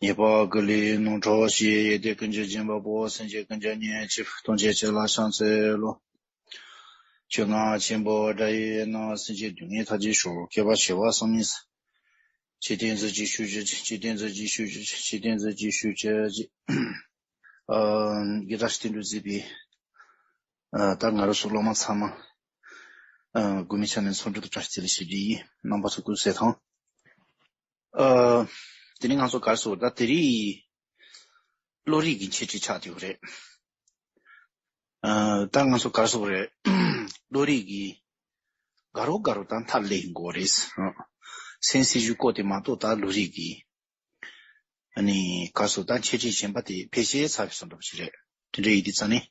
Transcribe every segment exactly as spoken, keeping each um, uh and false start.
ཉེས་པ་ཀུན་ལས་ནོར་འཕྲོག་ཕྱིར། ཡོན་ཏན་ཀུན་གྱི་སྦྱིན་པ་པོ། སེམས་ཅན་ཀུན་གྱི་གཉེན་གཅིག་ཐམས་ཅད་ཁྱེད་ལ་ཕྱག་འཚལ་ལོ། ཆོས་རྔ་ཆེན་པོ་སྒྲ་ཡིས་ནི། སེམས་ཅན་སྡུག་བསྔལ་མཐའ་ཡས་ཤོག །བསྐལ་པ་བྱེ་བ་བསམ་ཡས་སུ། འཇིག་རྟེན་གྱི་རྗེས་ཤུལ་བཅུ། འཇིག་རྟེན་གྱི་རྗེས་ཤུལ་བཅུ། འཇིག་རྟེན་གྱི་རྗེས་ཤུལ་བཅུ། ཨ། ཡི་དྭགས་བསྟན་འགྲོ་མཛད་པའི་ཨ། ད་ང་རང་ཚོ་སློབ་མ་ཚང་མ། ཨ། དགོས་མེད་ཆ་ནས་འཚམས་འདྲི་དང་བཀྲ་ཤིས་བདེ་ལེགས་ཞུ་རྒྱུ་ཡིན། རྣམ་པ་ཚོ་སྐུ་གཟུགས་བཟང་། ཨ། དེ་ནས་ང་ཚོ་ག་རེ་ཟེར་དགོས་རེད། ད་དེ་རིང་བློ་རིག་གི་འཆད་ཁྲིད་ཆགས་བསྡད་ཡོད་རེད། ཨ། ད་ང་ཚོ་ག་རེ་ཟེར་དགོས་རེད། བློ་རིག་གི་དགའ་རབ་དགའ་རབ་དང་ཐབས་ལེན་དགོས་རེད། ཨ། སེམས་སྲིད་ཞུ་སྐོར་དེ་མ་གཏོགས་ད་བློ་རིག་གི། ཨ་ནི་ག་རེ་ཟེར་དགོས། ད་འཆད་ཁྲིད་གཞན་པ་དེ་ཕལ་ཆེར་ཚར་བའི་བཟོ་འདྲ་པོ་ཞིག་རེད། དེ་འདྲ་ཡིན་དུས་ཙང་ནས་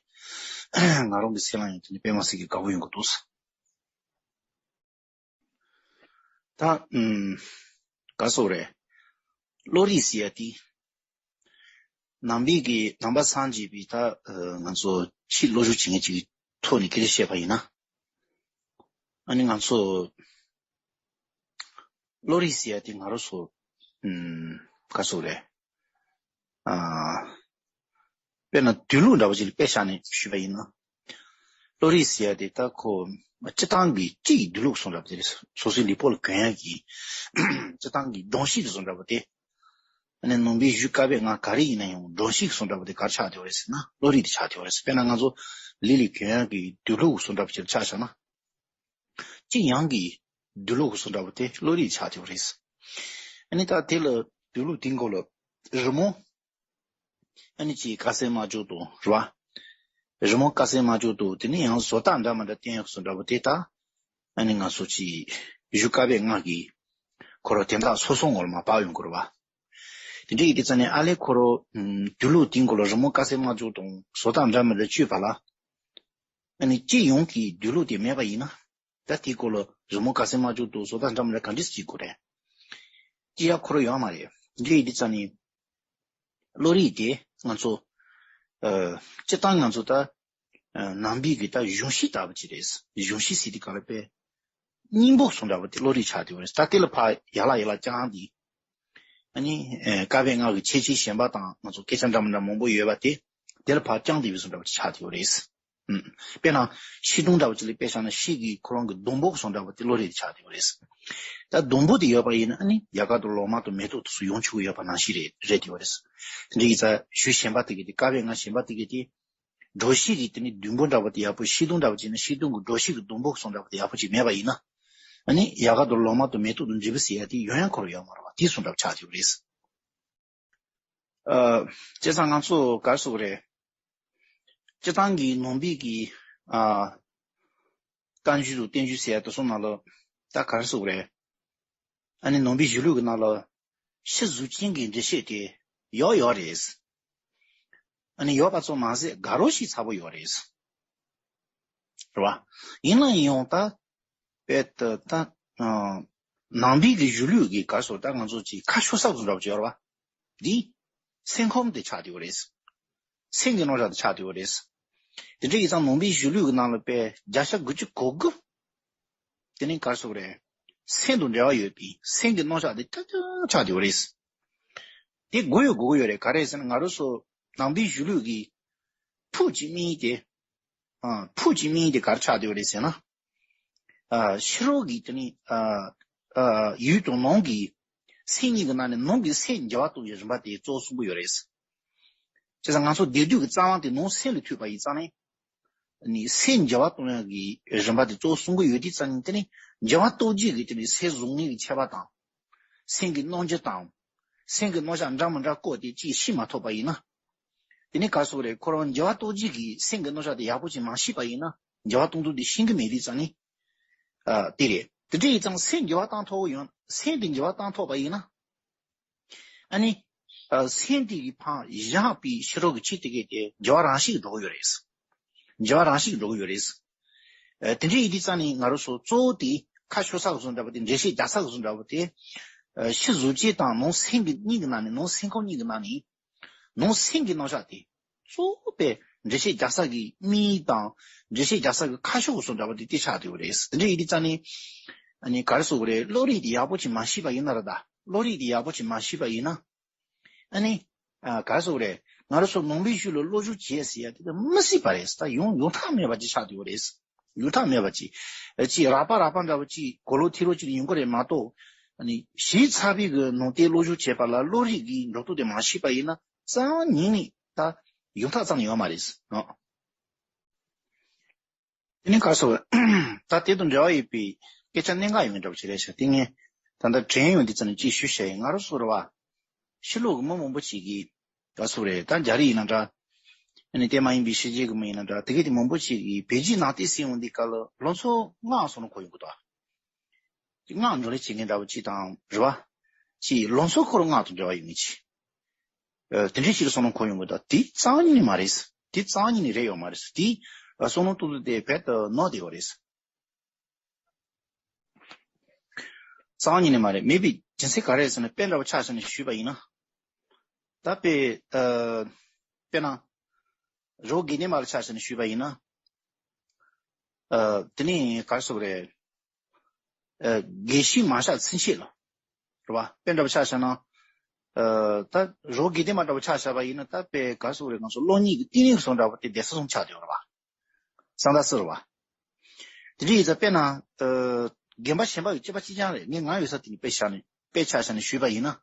ང་རང་གི་སེམས་ལ་ཡང་དེ་ནི་དཔེ་མ་སྲིད་ཀྱི་དགའ་པོ་ཡོང་གི་འདུག་ད་ཨུམ། ག་རེ་ཟེར་དགོས་རེད། བློ་རིག་ཟེར་ཡ་དེ། ནང་པའི་གི་ནང་པ་སངས་རྒྱས་པའི་ད་ཨ། ང་ཚོ་ཕྱི་བློ་སྦྱོང་བྱེད་མཁན་ཅིག་གི་ཐོག་ནས་ཁྱེད་རང་བཤད་པ་ཡིན་ན། ཨ་ནི་ང་ཚོ་བློ་རིག་ཟེར་ཡ་དེ་ང་རང་ཚོ་ཨུམ། ག་རེ་ཟེར་དགོས་རེད། ཨ། དཔེར་ན་སྡོད་ལུགས་འདྲ་པོ་ཅིག་ལ་དཔེ་བཞག་ནས་ཞུས་པ་ཡིན་ན། བློ་རིག་ཟེར་ཡ་དེ་ད་ཁོ་སྤྱིར་བཏང་གི་སྤྱི་ཡི་སྡོད་ལུགས་བཟོ་འདྲ་པོ་དེ་རེད། སོ་སོའི་ལུས་པོ་ལ་གྱོན་ཡ་གི་སྤྱིར་བཏང་གི་སྒྲོམ་གཞི་དེ་བཟོ་འདྲ་པོ་དེ། ཨ་ནི་ནང་པའི་གཞུང་བཀའ་པོད་ལྔ་ག་རེ་ཡིན་ན་ཡང་སྒྲོམ་གཞི་བཟོ་འདྲ་པོ་དེ་ག་རེ་ཆགས་བསྡད་ཡོད་རེད་ཟེར་ན། བློ་རིག་དེ་ཆགས་བསྡད་ཡོད་རེད། དཔེར་ན་ང་ཚོ་ལུས་ལ་གྱོན་ཡ་གི་སྡོད་ལུགས་བཟོ་འདྲ་པོ་ཅིག་ཆ་བཞག་ན། སྤྱི་ཡོངས་ཀྱི་སྡོད་ལུགས་བཟོ་འདྲ་པོ་དེ་བློ་རིག་ཆགས་བསྡད་ཡོད་རེད། ཨ་ནི་ད་དེ་ལ་སྡོད་ལུགས་དེའི་མགོ་ལ་རི་མོ། ཨ་ནི་ཅིག་དཀར་གསལ་དམར་སྦྱོར་དང་རེད་པ། རི་མོ་དཀར་གསལ་དམར་སྦྱོར་དང་དེ་ནས་ཡང་བཟོ་ལྟ་འདྲ་མི་འདྲ་བསྟན་ཡག་བཟོ་འདྲ་པོ་དེ་དག་ཨ་ནི་ང་ཚོ་ཅིག་གཞུང་བཀའ་པོད་ལྔ་གི་ཁོ་རང་དོན་དག་སོ་སོའི་ངོ་ལ་མར་བབས་ཡོང་གི་རེད་པ། དེ་འདྲ་ཡིན་དུས་ཙང་ནས་ཨ་ལས་ཁོ་རང་སྡོད་ལུགས་དེའི་མགོ་ལ་རི་མོ་དཀར་གསལ་དམར་སྦྱོར་དང་བཟོ་ལྟ་འདྲ་མི་འདྲ་བཅོས་པ་ལ། ཨ་ནི་སྤྱི་ཡོངས་ཀྱི་སྡོད་ལུགས་དེ་མེད་པ་ཡིན་ན། ད་དེའི་སྐོར་ལ་རི་མོ་དཀར་གསལ་དམར་སྦྱོར་དང་བཟོ་ལྟ་འདྲ་མི་འདྲ་ག་འདྲས་བྱེད་དགོས་རེད། ཅི་ཡང་ཁོ་རང་ཡོད་མ་རེད། འདི་ཡིན་དུས་ཙང་ནས། བློ་རིག་དེ་ང་ཚོ། ཨ། སྤྱིར་བཏང་ང་ཚོ་ད། ཨ། ནང་པའི་གི་ད་གཞུང་གཞི་ལྟ་བུ་ཅིག་རེད། གཞུང་གཞི་ཟེར་དུས་ག་ལ་དཔེ། སྙིང་པོ་བཟོ་འདྲ་བོ་དེ་བློ་རིག་ཆགས་བསྡད་ཡོད་རེད། ད་དེ་ལ་ཕར་ཡར་ལ་ཡར་ལ་བརྐྱངས་ཏེ། ཨ་ནི། ཨ། བཀའ་པོད་ལྔ་གི་འཆད་ཁྲིད་གཞན་པ་དང་ང་ཚོ་སྐད་ཆ་འདྲ་མི་འདྲ་མང་པོ་ཡོད་པ་དེ། དེ་ལ་ཕར་བརྐྱངས་ཏེ་ཡོད་བཟོ་འདྲ་བོ་དེ་ཆགས་བསྡད་ཡོད་རེད། ཨུམ། དཔེར་ན་ཤིང་སྡོང་འདྲ་བོ་ཅིག་ལ་དཔེ་བཞག་ན་ཤིང་གི་ཁོ་རང་གི་སྡོང་པོ་བཟོ་འདྲ་བོ་དེ་བློ་རིག་ཆགས་བསྡད་ཡོད་རེད། ད་སྡོང་པོ་དེ་ཡོད་པ་ཡིན་ན་ཨ་ནི་ཡལ་ག་དང་ལོ་མ་དང་མེ་ཏོག་དེ་ཚོ་ཡོང་ཆོག་གི་ཡོད་པ་ནང་བཞིན་རེད། རེད་བསྡད་ཡོད་རེད། དེ་འདྲ་ཡིན་ཙང་གཞུང་གཞན་པ་དེ་གི་དེ་བཀའ་པོད་ལྔ་གཞན་པ་དེ་གི་དེ། སྒྲོམ་གཞི་གི་དེ་ནི་མདུན་པོ་འདྲ་བོ་དེ་ཡག་པོ། ཤིང་སྡོང་འདྲ་བོ་ཅིག་ནི་ཤིང་སྡོང་གི་སྒྲོམ་གཞི་གི་སྡོང་པོ་བཟོ་འདྲ་བོ་དེ་ཡག་པོ་ཅིག་མེད་པ་ཡིན་ན། ཨ་ནི་ཡལ་ག་དང་ལོ་མ་དང་མེ་ཏོག་དང་འབྲས་བུ་ཟེར་ཡ་དེ་ཡོང་ཡ་ཁོ་རང་ཡོད་མ་རེད་པ། དེ་བཟོ་འདྲ་བོ་ཆགས་བསྡད་ཡོད་རེད། ཨ། བྱས་ཙང་ང་ཚོ་ག་རེ་ཟེར་དགོས་རེད། སྤྱིར་བཏང་གི་ནང་པའི་གི། ཨ། བཀའ་འགྱུར་དང་བསྟན་འགྱུར་ཟེར་ཡ་དེ་ཚོ་ནང་ལ། ད་ག་རེ་ཟེར་དགོས་རེད། ཨ་ནི་ནང་པའི་གཞུང་ལུགས་ཀྱི་ནང་ལ། ཤི་གཟུགས་ཅན་གྱི་འགྲེལ་བཤད་དེ་ཡོད་ཡོད་རེད། ཨ་ནི་ཡོད་པ་ཙམ་མ་ཟད་དགའ་རབ་ཞིག་ཚ་པོ་ཡོད་རེད། རེད་པ། ཡིན་ན་ཡང་ད། དཔེ་ད་ད། ཨ། ནང་པའི་གི་གཞུང་ལུགས་ཀྱི་ག་རེ་ཟེར་ད་ང་ཚོ་ཅིག་ཁ་ཤོར་ས་བཟོ་འདྲ་བོ་ཅིག་ཡོད་རེད་པ། འདི། སེམས་ཁམས་དེ་ཆགས་བསྡད་ཡོད་རེད། སེམས་ཀྱི་རྣམ་གཞག་དེ་ཆགས་བསྡད་ཡོད་རེད། དེ་འདྲ་ཡིན་ཙང་ནང་པའི་གཞུང་ལུགས་ཀྱི་ནང་ལ་དཔེ་བརྒྱ་ཆ་དགུ་བཅུ་གོ་དགུ། དེ་ནི་ག་རེ་ཟེར་དགོས་རེད། སེམས་དང་འབྲེལ་བ་ཡོད་པའི་སེམས་ཀྱི་རྣམ་གཞག་དེ་ཏག་ཏག་ཆགས་བསྡད་ཡོད་རེད། དེ་དགོས་ཡོད་དགོས་ཀྱི་ཡོད་རེད། ག་རེ་ཟེར་ན་ང་རང་ཚོ་ནང་པའི་གཞུང་ལུགས་ཀྱི་ཕུགས་ཀྱི་དམིགས་ཡུལ་དེ། ཨ། ཕུགས་ཀྱི་དམིགས་ཡུལ་དེ་ག་རེ་ཆགས་བསྡད་ཡོད་རེད་ཟེར་ན། ཨ། ཕྱི་རོལ་གྱི་དེ་ནི། ཨ། ཨ། ཡུལ་དང་ནང་གི་སེམས་གཉིས་ཀྱི་ནང་ནས་ནང་གི་སེམས་འགྱུར་བ་གཏོང་བའི་རིམ་པ་དེ་གཙོ་བོ་གསུང་གི་ཡོད་རེད། བྱས་ཙང་ང་ཚོ་བདེ་སྡུག་གི་རྩ་བ་དེ་ནང་སེམས་ལ་ཐུག་པ་ཡིན་ཙང་ནི། ནི་སེམས་འགྱུར་བ་གཏོང་ཡག་གི་རིམ་པ་དེ་གཙོ་བོ་གསུང་གི་ཡོད་དུས་ཙང་ནི་དེ་ནི་འགྱུར་བ་གཏོང་བྱེད་ཀྱི་དེ་ནི་སེམས་བཟང་ངན་གྱི་ཁྱད་པར་དང་། སེམས་ཀྱི་རྣམ་འགྱུར་དང་། སེམས་ཀྱི་རྣམ་གཞག་འདྲ་མི་འདྲ་སྐོར་དེ་ཅིག་ཤེས་མ་ཐུབ་པ་ཡིན་ན། དེ་ནི་ག་རེ་ཟེར་དགོས་རེད། ཁོ་རང་འགྱུར་བ་གཏོང་བྱེད་ཀྱི་སེམས་ཀྱི་རྣམ་གཞག་དེ་ཡག་པོ་ཅིག་མ་ཤེས་པ་ཡིན་ན་འགྱུར་བ་གཏོང་ཐབས་དེ་ཤེས་ཀྱི་མེད་དུས་ཙང་ནི། ཨ། དེ་རེད། དེ་འདྲ་ཡིན་ཙང་སེམས་འགྱུར་བ་བཏང་ཐུབ་ཡོང་། སེམས་དེ་འགྱུར་བ་བཏང་ཐུབ་པ་ཡིན་ན། ཨ་ནི། ཨ། སེམས་དེ་གི་ཕར་བཞག་པའི་ཕྱི་རོལ་གྱི་ཆོས་དེ་གས་དེ་འགྱུར་བ་རང་བཞིན་གྱིས་འགྲོ་གི་ཡོད་རེད། འགྱུར་བ་རང་བཞིན་གྱིས་འགྲོ་གི་ཡོད་རེད། ཨ། དེ་འདྲ་ཡིན་དུས་ཙང་ནི་ང་རང་ཚོ་གཙོ་བོ་དེ་ཁ་ཤོར་ས་གི་བཟོ་འདྲ་བོ་དེ། འགྲེལ་བཤད་རྒྱག་ས་གི་བཟོ་འདྲ་བོ་དེ། ཨ། ཕྱི་གཟུགས་ཅན་དང་ནང་སེམས་ཀྱི་གཉིས་ཀྱི་ནང་ནས། ནང་སེམས་ཁམས་གཉིས་ཀྱི་ནང་ནས། ནང་སེམས་ཀྱི་རྣམ་གཞག་དེ། གཙོ་བོ་དཔེ་འགྲེལ་བཤད་རྒྱག་ས་གི་དམིགས་ཡུལ་དང་། འགྲེལ་བཤད་རྒྱག་ས་གི་ཁ་ཕྱོགས་སུ་འདྲ་བ་དེ་དེ་ཆགས་བསྡད་ཡོད་རེད། དེ་འདྲ་ཡིན་དུས་ཙང་ནི། ཨ་ནི་ག་རེ་ཟེར་དགོས་རེད། བློ་རིག་དེ་ཡག་པོ་ཅིག་མ་ཤེས་པ་ཡིན་ན་ར། ད་བློ་རིག་དེ་ཡག་པོ་ཅིག་མ་ཤེས་པ་ཡིན་ན། ཨ་ནི། ཨ་ག་རེ་ཟེར་དགོས་རེད། ང་རང་ཚོ་ནང་པའི་གཞུང་ལ་བློ་སྦྱོང་བྱེད་ཟེར་ཡ་དེ་ད་མི་སྲིད་པ་རེད། ད་ཡོང་ཡོང་ཐབས་མེད་པ་ཅིག་ཆགས་བསྡད་ཡོད་རེད། ཡོང་ཐབས་མེད་པ་ཅིག་ཨ་ཅིག་རགས་པ་རགས་པ་འདྲ་བོ་ཅིག་གོ་ལོ་ཐི་ལོ་ཅིག་ཡོང་གི་རེད་མ་གཏོགས། ཨ་ནི་གཞི་ཚགས་པའི་གི་ནང་བསྟན་བློ་སྦྱོང་བྱེད་པ་ལ་བློ་རིག་གི་འགྲོ་སྟངས་དེ་མ་ཤེས་པ་ཡིན་ན་རྩ་བ་ཉིད་ནས་ད་ཡོང་ཐབས་རྩ་ནས་ཡོད་མ་རེད། ཨ། དེ་ནི་ག་རེ་ཟེར་བ། ད་དེ་དང་འབྲེལ་བ་ཡོད་པའི་སྐད་ཆ་གནད་འགག་ཡོད་མཁན་འདྲ་པོ་ཞིག་རེད་ཤག་དེ་ངས་ད་ལྟ་དྲན་ཡོང་དུས་ཙམ་ནས་ཅིག་ཞུ་བྱས་ཡིན། ང་རང་ཚོ་རེད་བ། ཕྱི་ལོགས་ཀྱི་མི་མང་པོ་ཞིག་གིས་ག་རེ་ཟེར་རེད། ད་རྒྱ་རིགས་ཡིན་ན་འདྲ། ཨ་ནི་དེ་མ་ཡིན་པའི་ཕྱི་རྒྱལ་གྱི་མི་ཡིན་ན་འདྲ། དེ་གས་དེ་མང་པོ་ཞིག་གིས་བོད་བརྒྱུད་ནང་བསྟན་ཟེར་ཡོང་དུས་སྐབས་ལ་ལོ་ཚོད་ལྔ་སོང་ན་གོ་ཡོང་གི་འདུག་ཅིག་སྔགས་འབྱུང་ལས་བྱེད་མཁན་འདྲ་བོ་ཅིག་དང་རེད་བ། ཅིག་ལམ་སྲོལ་ཁོ་རང་སྔགས་དང་འབྲེལ་བ་ཡོད་མཁན་ཅིག་ཨ་དེ་འདྲའི་ཞིག་ལ་བསམ་བློ་འཁོར་ཡོང་གི་འདུག་དེ་རྩ་བ་ཉིད་ནས་མ་རེད། དེ་རྩ་བ་ཉིད་ནས་རེད་ཡོད་མ་རེད། དེ་བསམ་བློ་གཏོང་ཚུལ་དེ་རྦད་དེ་ནོར་བསྡད་ཡོད་རེད། རྩ་བ་ཉིད་ནས་མ་རེད། མེད་པའི་རྒྱུ་མཚན་ག་རེ་རེད་ཟེར་ན། དཔེ་འདྲ་བོ་ཆ་བཞག་ནས་ཞུས་པ་ཡིན་ན། ད་དཔེ་ཨ་དཔེར་ན་རི་བོ་དགེ་ལྡན་མ་ལ་ཆ་བཞག་ནས་ཞུས་པ་ཡིན་ན། ཨ་དེ་ནི་ག་རེ་ཟེར་དགོས་རེད། ཨ་དགེ་བཤེས་མ་གཞི་ཚུན་ཆད་ལ། རེད་བ། དཔེ་འདྲ་བོ་ཆ་བཞག་ན། ཨ་ད་རི་བོ་དགེ་ལྡན་མ་འདྲ་བོ་ཆ་བཞག་པ་ཡིན་ན། ད་དཔེ་ག་རེ་ཟེར་དགོས་རེད། ང་ཚོ་སློབ་གཉེར་གྱི་བསྟི་གནས་ཀྱི་བཟོ་འདྲ་བོ་དེ་སྡེ་ས་གསུམ་ཆགས་བསྡད་ཡོད་རེད་བ། གསང་བདག་སྲིད་རེད་བ། དེ་འདྲ་ཡིན་ཙང་དཔེར་ན། ཨ་དགོན་པ་གཞན་པ་ཡི་སྐྱེས་པ་གཅིག་རྐྱང་རེད། ངས་ང་ཡོད་ས་དེ་ནས་དཔེ་བཞག་ནས་དཔེ་ཆ་བཞག་ནས་ཞུས་པ་ཡིན་ན།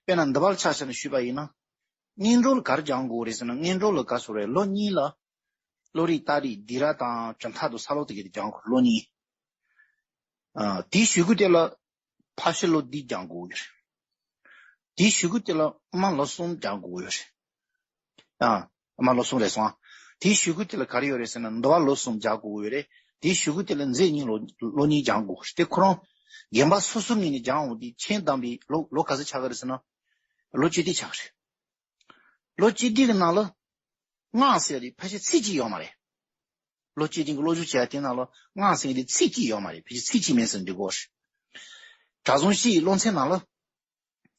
དཔེར་ན་འདི་པར་ཆ་བཞག་ནས་ཞུས་པ་ཡིན་ན། སྔོན་འགྲོ་ལ་ག་རེ་སྦྱང་དགོས་རེད་ཟེར་ན། སྔོན་འགྲོ་ལ་ག་རེ་ཟེར་དགོས་རེད། ལོ་གཉིས་ལ། བློ་རིག་རྟགས་རིགས་སྡིག་ར་དང་གྲུབ་མཐའ་དང་ས་ལོག་དེ་གས་དེ་སྦྱང་དགོས། ལོ་གཉིས། ཨ་དེའི་གཞུག་གུ་དེ་ལ་ཕར་ཕྱིན་ལོ་བདུན་སྦྱང་དགོས་ཡོད་རེད། དེའི་གཞུག་གུ་དེ་ལ་དབུ་མ་ལོ་གསུམ་སྦྱང་དགོས་ཡོད་རེད། ཨ་དབུ་མ་ལོ་གསུམ་རེད་སོང་ཨ། དེའི་གཞུག་གུ་དེ་ལ་ག་རེ་ཡོད་རེད་ཟེར་ན། འདུལ་བ་ལོ་གསུམ་སྦྱང་དགོས་ཡོད་རེད། དེའི་གཞུག་གུ་དེ་ལ་མཛད་གཉིས་ལོ་ལོ་གཉིས་སྦྱང་དགོས་རེད། དེ་ཁོ་རང་དགོན་པ་སོ་སོ་ངོས་ནས་སྦྱང་འོང་དུས་ཆེས་དམ་པའི་ལོ་ལོ་ག་ཚོད་ཆགས་ཀྱི་རེད་ཟེར་ན། ལོ་བཅུ་བདུན་ཆགས་ཀྱི་རེད། ལོ་བཅུ་བདུན་གྱི་ནང་ལ་སྔགས་ཟེར་ཡ་དེ་ཕལ་ཆེར་ཚིག་གཅིག་ཡོད་མ་རེད། ལོ་བཅུ་བདུན་གྱི་སློབ་སྦྱོང་བྱས་ཡ་དེ་ནང་ལ་སྔགས་ཟེར་ཡ་དེ་ཚིག་གཅིག་ཡོད་མ་རེད། ཕལ་ཆེར་ཚིག་གཅིག་མིན་ཟེར་འདི་གོ་རེད། གྲྭ་བཙུན་སྤྱི་ཡི་སློབ་ཚན་ནང་ལ་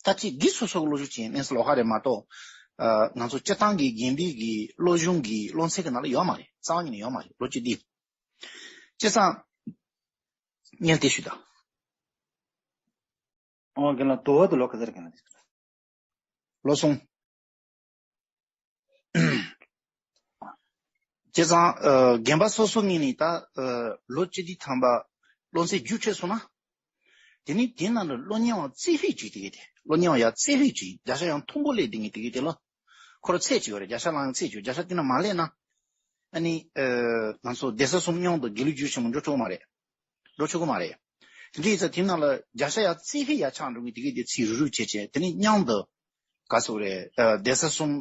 ད་ཅིག་སྒེར་སོ་སོ་གི་སློབ་སྦྱོང་བྱས་ཡ་དེ་ལོགས་ཀ་རེད་མ་གཏོགས། ཨ་ང་ཚོ་སྤྱིར་བཏང་གི་དགོན་པའི་གི་སློབ་སྦྱོང་གི་སློབ་ཚན་གྱི་ནང་ལ་ཡོད་མ་རེད། རྩ་བ་ཉིད་ནས་ཡོད་མ་རེད། ལོ་བཅུ་བདུན། བྱས་ཙང་། སྙན་དེ་ཞུ་དང་། ཨོ་རྒན་ལགས། དུ་བ་དུ་ལོ་ག་ཚོད་རེད་རྒན་ལགས། ལོ་གསུམ། བྱས་ཙང་། ཨ་དགོན་པ་སོ་སོ་ངོས་ནས་ད་ཨ་ལོ་བཅུ་བདུན་ཐམ་པ་སློབ་ཚན་བརྒྱུད་ཁྲིད་སོང་ན། དེ་ནི་དེ་ནང་ལ་སློབ་གཉེར་བ་རྩིས་ལྷུག་ཅིག་དེ་གས་དེ། སློབ་གཉེར་བ་ཡ་རྩིས་ལྷུག་ཅིག་རྒྱལ་ས་ཡང་མཐོན་པོ་སླེབས་དེ་ངས་དེ་གས་དེ་ལ། ཁོ་ར་ཚད་ཅིག་ཡོད་རེད། རྒྱལ་ས་ལ་ཡང་ཚད་ཅིག་རྒྱལ་ས་དེ་ན་མ་སླེབས་ན། ཨ་ནི་ཨ་ང་ཚོ་སྡེ་ས་གསུམ་མཉམ་དུ་དགེ་ལུགས་རྒྱུད་ཆེན་མོ་འགྲོ་ཆོག་གི་མ་རེད། འགྲོ་ཆོག་གི་མ་རེད། དེ་འདྲ་ཡིན་ཙང་དེ་ནང་ལ་རྒྱལ་ས་ཡ་རྩིས་ལྷུག་ཡ་ཆགས་འགྲོ་གི་དེ་གས་དེ་ཚིག་རུག་རུག་བྱས་བྱས། དེ་ནི་མཉམ་དུ་ག་རེ་ཟེར་དགོས་རེད། ཨ་སྡེ་ས་གསུམ་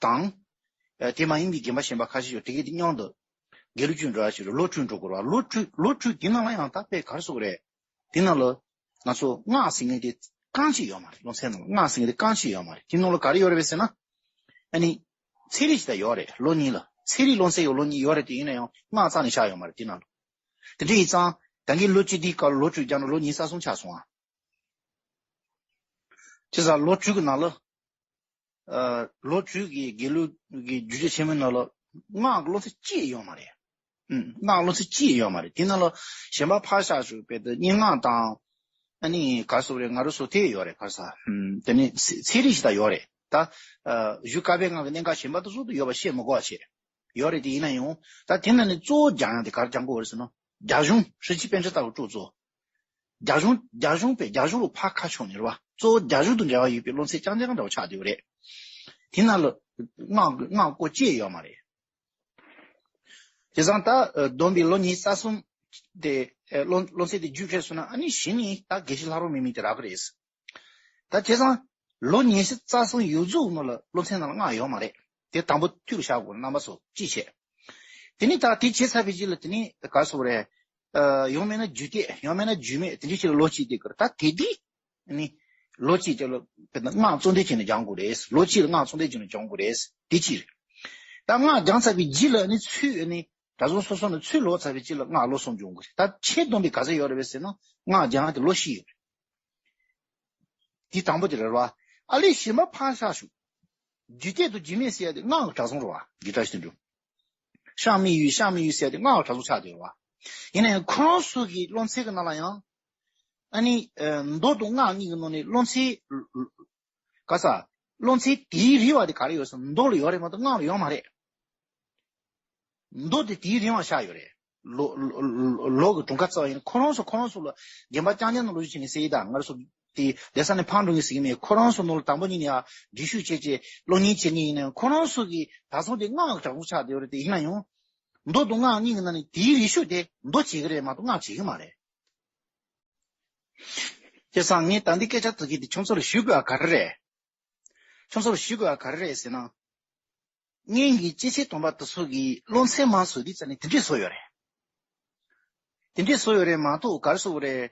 དང་། ཨ་དེ་མ་ཡིན་པའི་དགོན་པ་གཞན་པ་ཁ་ཤས་ཡོད། དེ་གས་དེ་མཉམ་དུ་དགེ་ལུགས་རྒྱུད་འགྲོ་ཡ་ཞིག་རེད། ལོ་དྲུག་འགྲོ་དགོས་རེད་བ། ལོ་དྲུག་ལོ་དྲུག་དེ་ནང་ལ་ཡང་ད་དཔེ་ག་རེ་ཟེར་དགོས་རེད། དེ་ནང་ལ་ང་ཚོ་སྔགས་ཟེར་མཁན་དེ་རྐང་གཅིག་ཡོད་མ་རེད། སློབ་ཚན་ནང་ལ་སྔགས་ཟེར་མཁན་དེ་རྐང་གཅིག་ཡོད་མ་རེད། དེ་ནང་ལ་ག་རེ་ཡོད་རེད་པས་ཟེར་ན། ཨ་ནི་ཚན་རིག་ཞིག་ད་ཡོད་རེད། ལོ་གཉིས་ལ་ཚན་རིག་སློབ་ཚན་ཡོད། ལོ་གཉིས་ཡོད་རེད། དེ་ཡིན་ན་ཡང་སྔགས་རྩ་ནས་བཞག་ཡོད་མ་རེད། དེ་ནང་ལ། དེ་འདྲ་ཡིན་ཙང་ད་གིན་ལོ་བཅུ་དེའི་སྐབས་ལ་ལོ་དྲུག་སྦྱངས་ན་ལོ་ཉི་ཤུ་རྩ་གསུམ་ཆགས་སོང་ཨ། བྱས་ཙང་ལོ་དྲུག་གི་ནང་ལ། ཨ་ལོ་དྲུག་གི་དགེ་ལུགས་ཀྱི་རྒྱུད་སྡེ་ཆེན་མོའི་ནང་ལ་སྔགས་ཀྱི་སློབ་ཚན་གཅིག་ཡོད་མ་རེད། ཨུམ། སྔགས་སློབ་ཚན་གཅིག་ཡོད་མ་རེད། དེ་ནང་ལ་གཞན་པ་ཕར་བཞག་ཞུ་བས་དེ་སྙན་ངག་དང་། ཨ་ནི་ག་རེ་ཟེར་དགོས་རེད། ང་རང་ཚོ་དེ་ཡོད་རེད། ག་རེ་ཟེར། ཨུམ། དེ་ནི་ཚན་རིག་ཞིག་ད་ཡོད་རེད་ད། ཨ་གཞུ་བཀའ་པོད་ལྔ་གི་གནད་འགག་གཞན་པ་དེ་ཚོ་དུ་ཡོད་པ་བཤད་མི་དགོས་པ་བྱས་ཡོད་རེད། དེ་ཡིན་ན་ཡང་ད་དེ་ནང་ནས་གཙོ་བོ་སྦྱང་ཡག་དེ་ག་རེ་སྦྱང་དགོས་རེད་ཟེར་ན། རྒྱ་གཞུང་ཧྲི་ཅི་པཎ་ཙི་ཏ་གི་སྤྲུག་གཙོ། རྒྱ་གཞུང་རྒྱ་གཞུང་པས་རྒྱ་གཞུང་ལ་ཕར་ཁ་ཕྱོགས་ནས་རེད་བ། གཙོ་བོ་རྒྱ་གཞུང་དང་འབྲེལ་བ་ཡོད་པའི་སློབ་ཚན་རྐྱང་རྐྱང་འདྲ་བོ་ཆགས་བསྡད་ཡོད་རེད། དེ་ནང་ལ་སྔགས་སྔགས་སྐོར་གཅིག་ཡོད་མ་རེད། བྱས་ཙང་ད་ཨ་བསྡོམས་པའི་ལོ་ཉི་ཤུ་རྩ་གསུམ་དེ་ཨ་སློབ་སློབ་ཚན་དེ་བརྒྱུད་ཁྲིད་སོང་ན། ཨ་ནི་གཞི་ནས་ད་དགེ་བཤེས་ལྷ་རམས་པའི་མིང་དེ་རག་གི་རེད། ད་བྱས་ཙང་ལོ་ཉི་ཤུ་རྩ་གསུམ་ཡོངས་རྫོགས་ནང་ལ་སློབ་ཚན་ནང་ལ་སྔགས་ཡོད་མ་རེད། དེ་དང་པོ་མཐུད་བཞག་དགོས་རེད། རྣམ་པ་ཚོ་གཅིག་བྱས། དེ་ནས་ད་དེ་བྱས་ཚར་བའི་རྗེས་ལ་དེ་ནས་ག་རེ་ཟེར་དགོས་རེད། ཨ་ཡང་མིན་ན་རྒྱུད་གཏད། ཡང་མིན་ན་རྒྱུད་སྨད། དེ་འདྲ་ཞིག་ལ་ལོ་གཅིག་བསྡད་དགོས་རེད། ད་དེ་དུས་ནི་ལོ་གཅིག་དེ་ལ་དཔེར་ན་སྔགས་གཙོ་འདོན་བྱས་ནས་སྦྱང་དགོས་རེད། ལོ་གཅིག་ལ་སྔགས་གཙོ་འདོན་བྱས་ནས་སྦྱང་དགོས་རེད། དེ་གཅིག་རེད། ད་སྔགས་སྦྱངས་ཚར་བའི་རྗེས་ལ་ནི་ཚུར་ནི་གྲྭ་ཚང་སོ་སོ་ནས་ཚུར་ལོག་ཚར་བའི་རྗེས་ལ་སྔགས་ལོ་གསུམ་སྦྱང་དགོས་རེད། ད་ཆེས་བསྡོམས་པས་ག་ཚོད་ཡོད་རེད་པས་ཟེར་ན། སྔགས་སྦྱངས་དེ་ལོ་བཞི་ཡོད་རེད། དེ་དང་པོ་དེ་རེད་བ། ཨ་ལས་གཞན་པ་ཕར་བཞག་ཞུ། རྒྱུད་སྟོད་དུ་རྒྱུད་སྨད་ཟེར་ཡ་དེ་སྔགས་ཀྱི་གྲྭ་ཚང་རེད་བ། རྒྱུད་གྲྭ་ཞིག་ཏུ་འགྲོ། ཤ་མི་ཡུལ་ཤ་མི་ཡུལ་ཟེར་ཡ་དེ་སྔགས་ཀྱི་གྲྭ་ཚང་ཆགས་བསྡད་རེད་བ། ཡིན་ན་ཡང་ཁོ་རང་ཚོ་གི་སློབ་ཚན་གྱི་ནང་ལ་ཡང་། ཨ་ནི་ཨ་མདོ་དང་སྔགས་གཉིས་ཀྱི་ནང་ནས་སློབ་ཚན། ག་ས། བློ་ཚད་དེའི་རིང་བ་དེ་ག་རེ་ཡོད་ཟེར་ན་མདོ་ལ་ཡོད་རེད་མ་གཏོགས་སྔགས་ལ་ཡོད་མ་རེད། མདོ་དེ་དེའི་རིང་བ་ཤར་ཡོད་རེད། ལོ་ལོ་ལོ་གི་གྲངས་ཀ་རྩ་བ་ཡིན་ན་ཁོ་རང་ཚོ་ཁོ་རང་ཚོ་ལ་རྒན་པ་རྐྱང་རྐྱང་ནང་ལོ་རྒྱུས་བྱས་ནས་ཟེར་ཡི་ད་ང་རང་ཚོ་དེ་བསྡད་ས་ནས་ཕར་འགྲོ་ངེས་ཟེར་གི་མེད། ཁོ་རང་ཚོ་ནང་ལ་དང་པོ་ཉིད་ནས་ཡ་འདྲི་ཤོད་བྱས་བྱས་སློབ་གཉེར་བྱེད་མཁན་ཡིན་ན་ཡང་ཁོ་རང་ཚོ་གི་ད་ཚང་དེ་སྔགས་ཀྱི་གྲངས་ཚོ་ཆགས་བསྡད་ཡོད་རེད། དེ་ཡིན་ན་ཡང་མདོ་དང་སྔགས་གཉིས་ཀྱི་ནང་ནས་དེའི་རིང་ཤོས་དེ་མདོ་བྱེད་ཀྱི་རེད་མ་གཏོགས་སྔགས་བྱེད་ཀྱི་མ་རེད། བྱས་ཙང་ངས་ད་འདི་སྐད་ཆ་དེ་གི་དེ་ཁྱོད་ཚོ་ལ་ཞུ་དགོས་པ་ག་རེ་རེད། ཁྱོད་ཚོ་ལ་ཞུ་དགོས་པ་ག་རེ་རེད་ཟེར་ན། སྔོན་གྱི་སྐྱེས་ཆེན་སྟོན་པ་དེ་ཚོ་གིས་བློ་ཚད་མ་བཟོ་དུས་ཙམ་ནས་དེ་འདྲས་བཟོ་ཡོད་རེད། དེ་འདྲས་བཟོ་ཡོད་རེད་མ་གཏོགས་ག་རེ་ཟེར་དགོས་རེད།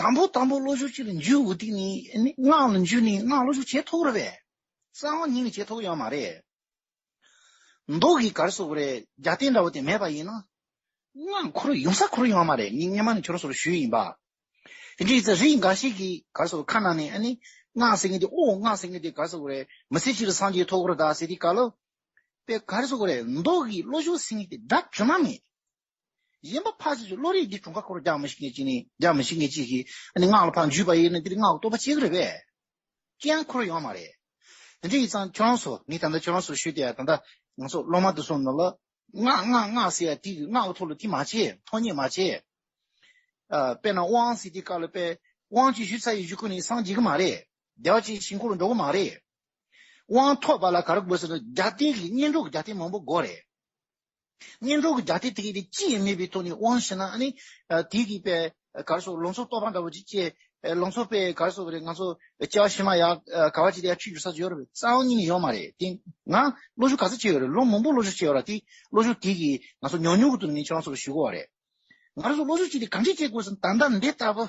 དང་པོ་དང་པོ་བློ་ཞུགས་གཅིག་ལ་འཇུག་འོ་དེ་ནི་ཨ་ནི་སྔགས་ལ་འཇུག་ནི་སྔགས་བློ་ཞུགས་བྱེད་ཐུབ་རེད་པས། རྩ་བ་ཉིད་ནས་བྱེད་ཐུབ་ཡོད་མ་རེད། མདོ་གི་ག་རེ་ཟེར་དགོས་རེད། རྒྱབ་རྟེན་འདྲ་བོ་དེ་མེད་པ་ཡིན་ན། སྔགས་འཁོར་ཡོང་ས་འཁོར་ཡོང་མ་རེད། ངས་སྔོན་མ་ནས་ཁྱོད་རང་ཚོར་ཞུས་ཡིན་པ། དེ་འདྲ་ཡིན་ཙང་རིགས་འགའ་ཞིག་གིས་ག་རེ་ཟེར་དགོས་ཁ་ནང་ནས་ཨ་ནི་སྔགས་ཟེར་མཁན་དེ་ཨོ་སྔགས་ཟེར་མཁན་དེ་ག་རེ་ཟེར་དགོས་རེད། མི་ཚེ་གཅིག་ལ་སངས་རྒྱས་ཐོབ་དགོས་རེད་ད་ཟེར་དུས་སྐབས་ལ། དཔེ་ག་རེ་ཟེར་དགོས་རེད། མདོ་གི་བློ་ཞུགས་ཟེར་མཁན་དེ་སྒྲ་དྲི་མ་མེད། གཞན་པ་ཕར་ཕྱིན་གྱི་བློ་རིག་འདི་གྲངས་ཀ་སྐོར་རྒྱག་མི་ཤེས་མཁན་གཅིག་ནས་རྒྱག་མི་ཤེས་མཁན་གཅིག་གིས་ཨ་ནི་སྔགས་ལ་ཕར་འཇུས་པ་ཡིན་ན་འདིར་སྔགས་ཀྱི་རྟོགས་པ་སྐྱེ་གི་རེད་པས། ཅི་ཡང་འཁོར་ཡོང་མ་རེད། དེ་འདྲ་ཡིན་ཙང་ཁྱོད་རང་ཚོ་ངས་ད་ལྟ་ཁྱོད་རང་ཚོར་ཞུས་ཏེ་ད་ལྟ་ང་ཚོ་སློབ་མ་དེ་ཚོ་ནང་ལ་སྔགས་སྔགས་སྔགས་ཟེར་ཡ་དེ་གི་སྔགས་ཀྱི་ཐོག་ལ་དེ་མ་བྱེད། ཐོགས་མེད་མ་བྱེད། ཨ་དཔེར་ན་དབང་ཟེར་དུས་སྐབས་ལ་དཔེ་དབང་ཅིག་ཞུས་ཚར་ཡི་གཞུག་གུ་ནས་སངས་རྒྱས་ཀྱི་མ་རེད། བདེ་བ་ཅན་ཞིང་ཁམས་ལ་འགྲོ་གི་མ་རེད། དབང་ཐོབ་པ་ལ་ག་རེ་དགོས་ཟེར་ན་རྒྱབ་རྟེན་གྱི་གཉེན་གྲོགས་ཀྱི་རྒྱབ་རྟེན་མང་པོ་དགོས་རེད། གཉེན་གྲོགས་ཀྱི་རྒྱབ་རྟེན་དེ་གའི་དེ་ཅི་ཡང་མེད་པའི་ཐོག་ནས་དབང་ཞུས་ན་ཨ་ནི་དེ་གི་དཔེ་ག་རེ་ཟེར་ལང་ཚོ་བསྟོད་པ་འདྲ་བོ་ཅིག་བྱས། ལང་ཚོ་དཔེ་ག་རེ་ཟེར་རེད། ང་ཚོ་སྐྱེ་བ་ཕྱི་མ་ཡ་ག་བ་ཅིག་དེ་ཡ་ཆུ་རྒྱུག་ས་ཅིག་ཡོད་རེད་པས། རྩ་བ་ཉིད་ནས་ཡོད་མ་རེད། དེ་ང་བློ་ཞུགས་ག་ཚོད་བྱས་ཡོད་རེད། ལོ་མང་པོ་བློ་ཞུགས་བྱས་ཡོད་ར། དེ་བློ་ཞུགས་དེ་གི་ང་ཚོ་ཉུང་ཉུང་གི་དུས་ནས་ཁྱེད་རང་ཚོར་ཞུ་དགོས་པ་རེད། ང་རང་ཚོ་བློ་ཞུགས་ཅིག་དེ་ག་འདྲས་བྱེད་དགོས་ཟེར་ན་ད་ལྟ་འདི་ལྟ་བུ།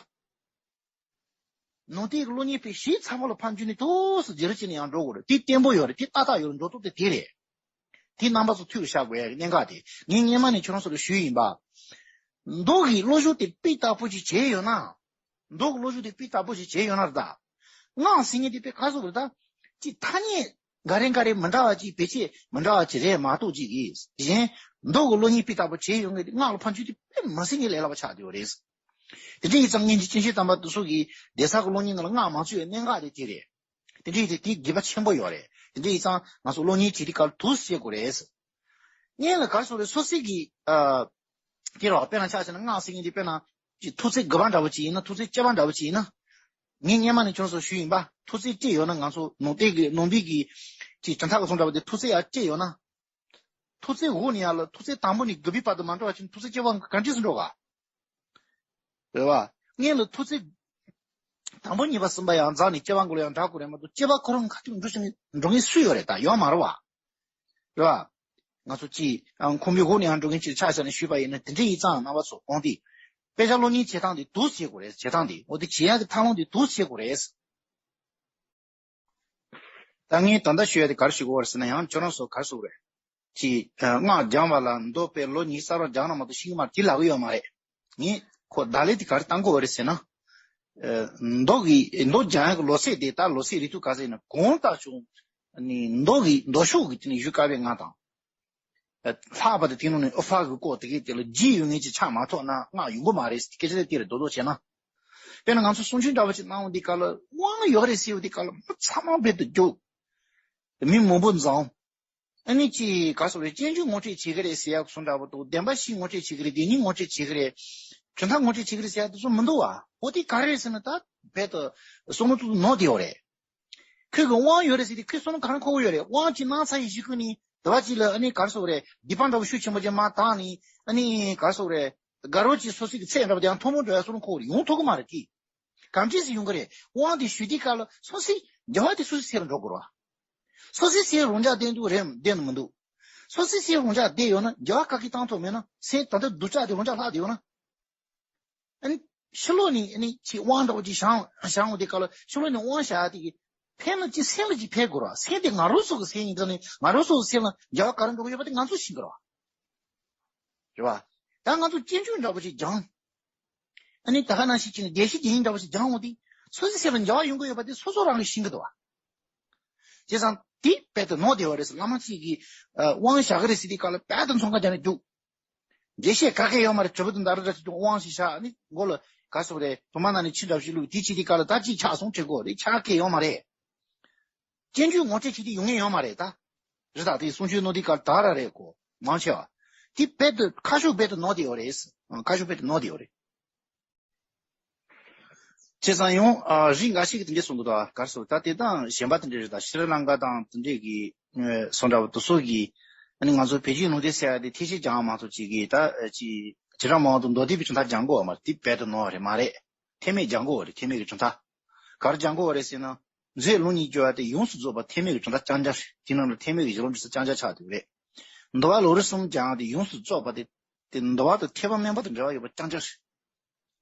ནང་བསྟན་གྱི་སློབ་གཉེར་དཔེ་གཞི་ཚང་མ་ལ་ཕར་འཇུས་ནས་ཏོག་ཙམ་བརྗེ་རེས་བྱས་ནས་ཡང་འགྲོ་དགོས་རེད། དེ་བརྟན་པོ་ཡོད་རེད། དེ་ཏག་ཏག་ཡོད་རེད། འགྲོ་སྟངས་དེ་དེ་རེད། དེ་རྣམ་པ་ཚོ་ཐུགས་ལ་བཞག་དགོས་ཡ་གི་གནད་འགག་དེ་ངས་སྔོན་མ་ནས་ཁྱོད་རང་ཚོ་ལ་ཞུས་ཡིན་པ། མདོ་གི་བློ་སྦྱོང་དེ་སྤུས་དག་པོ་ཅིག་བྱས་ཡོད་ན། མདོ་གི་བློ་སྦྱོང་དེ་སྤུས་དག་པོ་ཞིག་བྱས་ཡོད་ན་རེད་ད། སྔགས་ཟེར་མཁན་དེ་དཔེ་ག་ཟེར་རེད་ད། ཅིག་ཐ་སྙད་འགའ་རེ་འགའ་རེ་མི་འདྲ་བ་ཅིག་བེད་སྤྱད་མི་འདྲ་བ་ཅིག་རེད་མ་གཏོགས་ཅིག་གིས་གཞན་མདོ་གི་བློ་གཉེར་སྤུས་དག་པོ་བྱས་ཡོད་མཁན་དེ་སྔགས་ལ་ཕར་འཇུག་དེ་དཔེ་མི་སྲིད་ངས་ལས་སླ་པོ་ཆགས་བསྡད་ཡོད་རེད། དེ་འདྲ་ཡིན་ཙང་སྔོན་གྱི་སྐྱེས་ཆེན་དམ་པ་དེ་ཚོ་གིས་སྡེ་གསར་གྱི་སློབ་གཉེར་ནང་ལ་སྔགས་མ་ཚུད་པའི་གནད་འགག་དེ་དེ་རེད། དེ་འདྲ་ཡིན་དུས་དེ་དགོས་པ་ཆེན་པོ་ཡོད་རེད། དེ་འདྲ་ཡིན་ཙང་ང་ཚོ་སློབ་གཉེར་བྱེད་དུས་སྐབས་ལ་ཐུགས་བཞེས་དགོས་རེད། སྔོན་ལ་ག་རེ་ཟེར་རེད། སོ་སོའི་གི་ཨ། དེ་རེད་བ། དཔེར་ན་ཆ་བཞག་ན་སྔགས་ཟེར་མཁན་དེ་དཔེར་ན་ཅིག་ཐུགས་བརྩེ་དགུ་པ་འདྲ་བོ་ཅིག་ཡིན་ན། ཐུགས་བརྩེ་བཅུ་པ་འདྲ་བོ་ཅིག་ཡིན་ན། ངས་སྔོན་མ་ནས་ཁྱོད་ཚོར་ཞུས་ཡིན་པ། ཐུགས་བརྩེ་བཅས་ཡོད་ན། ང་ཚོ་ནང་བསྟན་གྱི་ནང་པའི་གི་ཅིག་བྱང་ཐབས་ཀྱི་ཚོགས་འདྲ་བོ་དེ་ཐུགས་བརྩེ་ཡ་བཅས་ཡོད་ན། ཐུགས་བརྩེ་འོག་ནས་ཡར་ལ་ཐུགས་བརྩེ་དང་པོ་ནས་དགུ་པའི་བར་དུ་མ་འགྲོ་བ་ཅིན་ཐུགས་བརྩེ་བཅུ་པ་ག་འདྲས་སུ་འགྲོ་ག། རེད་བ། སྔོན་ལ་ཐུགས་བརྩེ་དང་པོ་གཉིས་པ་གསུམ་པ་ཡང་རྫོགས་ནས་བཅུ་པ་མགོ་ལ་ཡང་འདྲ་དགོས་རེད་མ་གཏོགས་བཅུ་པ་ཁོ་རང་ཁ་ཐུག་འགྲོ་ཤེས་འགྲོ་མཁན་སུ་ཡོད་རེད་ད། ཡོད་མ་རེད་བ། རེད་བ། ང་ཚོ་ཅིག་ཨ་ཁོང་པའི་འོག་ནས་ཡང་འགྲོ་མཁན་ཅིག་ཆ་བཞག་ནས་ཞུས་པ་ཡིན་ན་དེ་འདྲ་ཡིན་ཙང་རྣམ་པ་ཚོ་དགོངས་ཏེ། དཔེ་ཆ་སློབ་གཉེར་བྱེད་སྟངས་དེ་འདུག་སེ་བྱེད་དགོས་རེད། བྱེད་སྟངས་དེ་འོ་དེ་བྱེད་ཡག་གི་ཐབས་ལམ་དེ་འདུག་སེ་བྱེད་དགོས་རེད། ད་ངས་ད་ལྟ་ཞུ་ཡ་དེ་ག་རེ་ཞུ་དགོས་པ་རེད་ཟེར་ན། ཡང་ཁྱོད་རང་ཚོ་ག་རེ་ཞུ་དགོས་རེད། ཅིག་ཨ་སྔགས་སྦྱང་བ་ལ་མདོ་དཔེ་ལོ་ཉི་ཤུ་རྩ་གྲངས་སྦྱངས་ན་མ་གཏོགས་ཤེས་ཀྱི་མ་རེད། དེ་ལབ་ཀྱི་ཡོད་མ་རེད། ངས་ཁོ་བརྡ་ལན་དེ་ག་རེ་བཏང་དགོས་པ་རེད་ཟེར་ན། ཨ་མདོ་གི་མདོ་སྦྱང་ཡག་གི་ལོ་ཚད་དེ་ད་ལོ་ཚད་རིང་ཐུང་ག་ཚོད་ཡིན་ན་གང་ལྟར་བྱུང་། ཨ་ནི་མདོ་གི་མདོ་ཕྱོགས་ཀྱི་དེ་ནི་ཡུལ་དཀར་པོའི་སྔགས་དང་། ལྷག་པར་དུ་དེ་ནང་ནས་ཨུ་ཕག་གི་སྐོར་དེ་གའི་དེ་ལ་རྒྱུས་ཡོད་མཁན་ཅིག་ཆགས་མ་ཐུབ་ན་སྔགས་ཡོང་གི་མ་རེད་ཟེར། སྐད་ཆ་དེ་དེ་རེད། རྡོག་རྡོག་བྱས་ན། དཔེར་ན་ང་ཚོ་གསུང་ཆོས་འདྲ་བོ་ཅིག་གནང་འོང་དུས་སྐབས་ལ་དབང་ཡོད་རེད་ཟེར་འོང་དུས་སྐབས་ལ་མི་ཚང་མ་རྦད་དེ་རྒྱུགས། མི་མང་པོ་འཛོམས། ཨ་ནི་ཅིག་ག་རེ་ཟེར་རེད། སྤྱོད་འཇུག་ངོ་སྤྲོད་བྱེད་ཀྱི་རེད་ཟེར་ཡག་གསུང་འདྲ་བོ་དང་། བདེན་པ་བཞི་ངོ་སྤྲོད་བྱེད་ཀྱི་རེད། བདེན་གཉིས་ངོ་སྤྲོད་བྱེད་ཀྱི་རེད། གྲུབ་མཐའ་ངོ་སྤྲོད་བྱེད་ཀྱི་རེད་ཟེར་ཡག་དེ་ཚོ་མི་འདུག་བ། འོ་དེ་ག་རེ་རེད་ཟེར་ན་ད་རྦད་དེ་བསམ་བློ་ཏོག་ཏོག་ནོར་བསྡད་ཡོད་རེད། ཁོས་གི་དབང་ཡོད་རེད་ཟེར་དུས་ཁོས་བསམ་བློ་ག་རེ་འཁོར་གྱི་ཡོད་རེད། དབང་ཅིག་གནང་ཚར་ཡི་གཞུག་གུ་ནས་དེ་བ་ཅིག་ལ་ཨ་ནི་ག་རེ་ཟེར་རེད། སྡིག་པ་འདྲ་བོ་ཤུགས་ཆེན་པོ་ཅིག་མར་བཏང་ནས་ཨ་ནི་ག་རེ་ཟེར་རེད། དགའ་རབ་ཅིག་སོ་སོ་གི་ཚད་འདྲ་བོ་དེ་ཡང་མཐོ་མོ་འགྲོ་ཡག་བསམ་བློ་འཁོར་ཡོང་ཐུབ་ཀྱི་མ་རེད་དེ། གང་འདྲས་སེ་ཡོང་གི་རེད། དབང་དེ་ཞུ་དུས་སྐབས་ལ་སོ་སོའི་དགེ་བ་དེ་སོ་སོའི་ཚད་ལ་འགྲོ་དགོས་རེད་བ། སོ་སོའི་ཚད་རང་འཇགས་བསྡད་འདུག་རེད་བསྡད་ནི་མི་འདུག་སོ་སོའི་ཚད་རང་འཇགས་བསྡད་ཡོད་ན་དགེ་བ་ག་གེ་བཏང་ཐུབ་མེད་ན། སེམས་ད་ལྟ་སྡུག་ཅག་དེ་རང་འཇགས་ལྷག་བསྡད་ཡོད་ན། ཨ་ནི་ཕྱི་ལོགས་ནས་ཨ་ནི་ཅིག་དབང་འདྲ་བོ་ཅིག་བཞེངས་བཞེངས་འོང་དུས་སྐབས་ལ་ཕྱི་ལོགས་ནས་དབང་བཞག་ཡག་དེ་གིས་ཕན་ལ་ཅིག་སེམས་ལ་ཅིག་ཕན་དགོས་རེད་བ། སེམས་དེ་ང་རང་ཚོ་གི་སེམས་ཡིན་ཙང་ནས་ང་རང་ཚོ་གི་སེམས་ལ་དགེ་བ་ག་རེ་འགྲོ་གི་ཡོད་པ་དེ་ང་ཚོས་ཤེས་ཀྱི་རེད་བ། རེད་བ། ད་ང་ཚོ་སྤྱོད་འཇུག་འདྲ་བོ་ཅིག་སྦྱངས། ཨ་ནི་ད་ག་ནང་བཞིན་བྱས་ནས་བདེ་གཤེགས་ཀྱི་དབྱིངས་འདྲ་བོ་ཞིག་སྦྱང་འོང་དུས་སོ་སོའི་སེམས་ལ་འགྱུར་བ་ཡོང་གི་ཡོད་པ་དེ་སོ་སོ་རང་གིས་ཤེས་ཀྱི་འདུག་བ། བྱས་ཙང་དེ་རྦད་དེ་ནོར་བསྡད་པ་རེད་ཟེར། བླ་མ་གཅིག་གིས་ཨ་དབང་བཞག་གི་རེད་ཟེར་དུས་སྐབས་ལ་རྦད་དེ་ཚོང་ཁང་རྒྱག་ནས་རྒྱུགས། འགྲེལ་བཤད་ག་གེ་ཡོད་མ་རེད། དྲིལ་བུ་དང་མདའ་ར་འདྲ་ཞིག་བཏང་། དབང་ཞིག་བཞག་ནི་མགོ་ལ་ག་རེ་ཟེར་རེད། དུ་མ་ནང་ནས་ཆུ་འདྲ་བོ་ཞིག་བླུགས། དེ་བྱེད་དུས་སྐབས་ལ་ད་གཅིག་ཆག་སོང་དྲན་གྱི་ཡོད་རེད། ཆག་གི་ཡོད་མ་རེད། སྤྱོད་འཇུག་ངོ་སྤྲད་བྱེད་དེ་ཡོང་ངེས་ཡོད་མ་རེད་ད། རི་དྭགས་དེ་གསུང་ཆོས་ནོར་དེ་གར་དར་ར་རེད་གོ། མང་ཆེ་བ། དེ་རྦད་དེ་ཁ་ཤོག་རྦད་དེ་ནོར་དེ་ཡོད་རེད། ཁ་ཤོག་རྦད་དེ་ནོར་དེ་ཡོད་རེད། བྱས་ཙང་ཡང་། ཨ། རིགས་འགའ་ཞིག་གིས་དེ་འདྲས་གསུང་འདུག་ད་གར་སོང་ད་དེ་དང་གཞན་པ་དེ་འདྲས་རེད། ད་ཤྲི་ལངྐ་དང་དེ་འདྲས་ཀྱི། ཨ། སོང་འདྲ་བོ་དེ་ཚོ་གིས། ཨ་ནི་ང་ཚོ་བོད་བརྒྱུད་ནང་བསྟན་ཟེར་ཡ་དེ་ཐེག་ཆེན་སྦྱང་མ་ཐུབ་ཅིག་གིས་ད་ཅི། བྱེ་བྲག་སྨྲ་བ་དང་མདོ་སྡེ་པའི་གྲུབ་མཐའ་སྦྱང་དགོས་བ་མ་རེད། དེ་རྦད་དེ་ནོར་བ་རེད་མ་རེད། ཐེག་དམན་སྦྱང་དགོས་བ་རེད། ཐེག་དམན་གྱི་གྲུབ་མཐའ། གར་སྦྱང་དགོས་བ་རེད་ཟེར་ན། མཛོད་ལུང་གཉིས་སྦྱོར་བ་དེ་ཡོངས་སུ་རྫོགས་པ་ཐེག་དམན་གྱི་གྲུབ་མཐའ་རྐྱང་རྐྱང་རེད། དེ་ནང་ལ་ཐེག་དམན་གྱི་གཞི་ལུགས་འབྲས་གསུམ་རྐྱང་རྐྱང་ཆགས་འདུག་རེད། འདུལ་བ་ལམ་རིམ་གསུམ་སྦྱང་བ་དེ་ཡོངས་སུ་རྫོགས་པ་དེ། དེ་འདུལ་བ་དང་ཐེག་པ་དམན་པ་དང་འབྲེལ་བ་ཡོད་པ་རྐྱང་རྐྱང་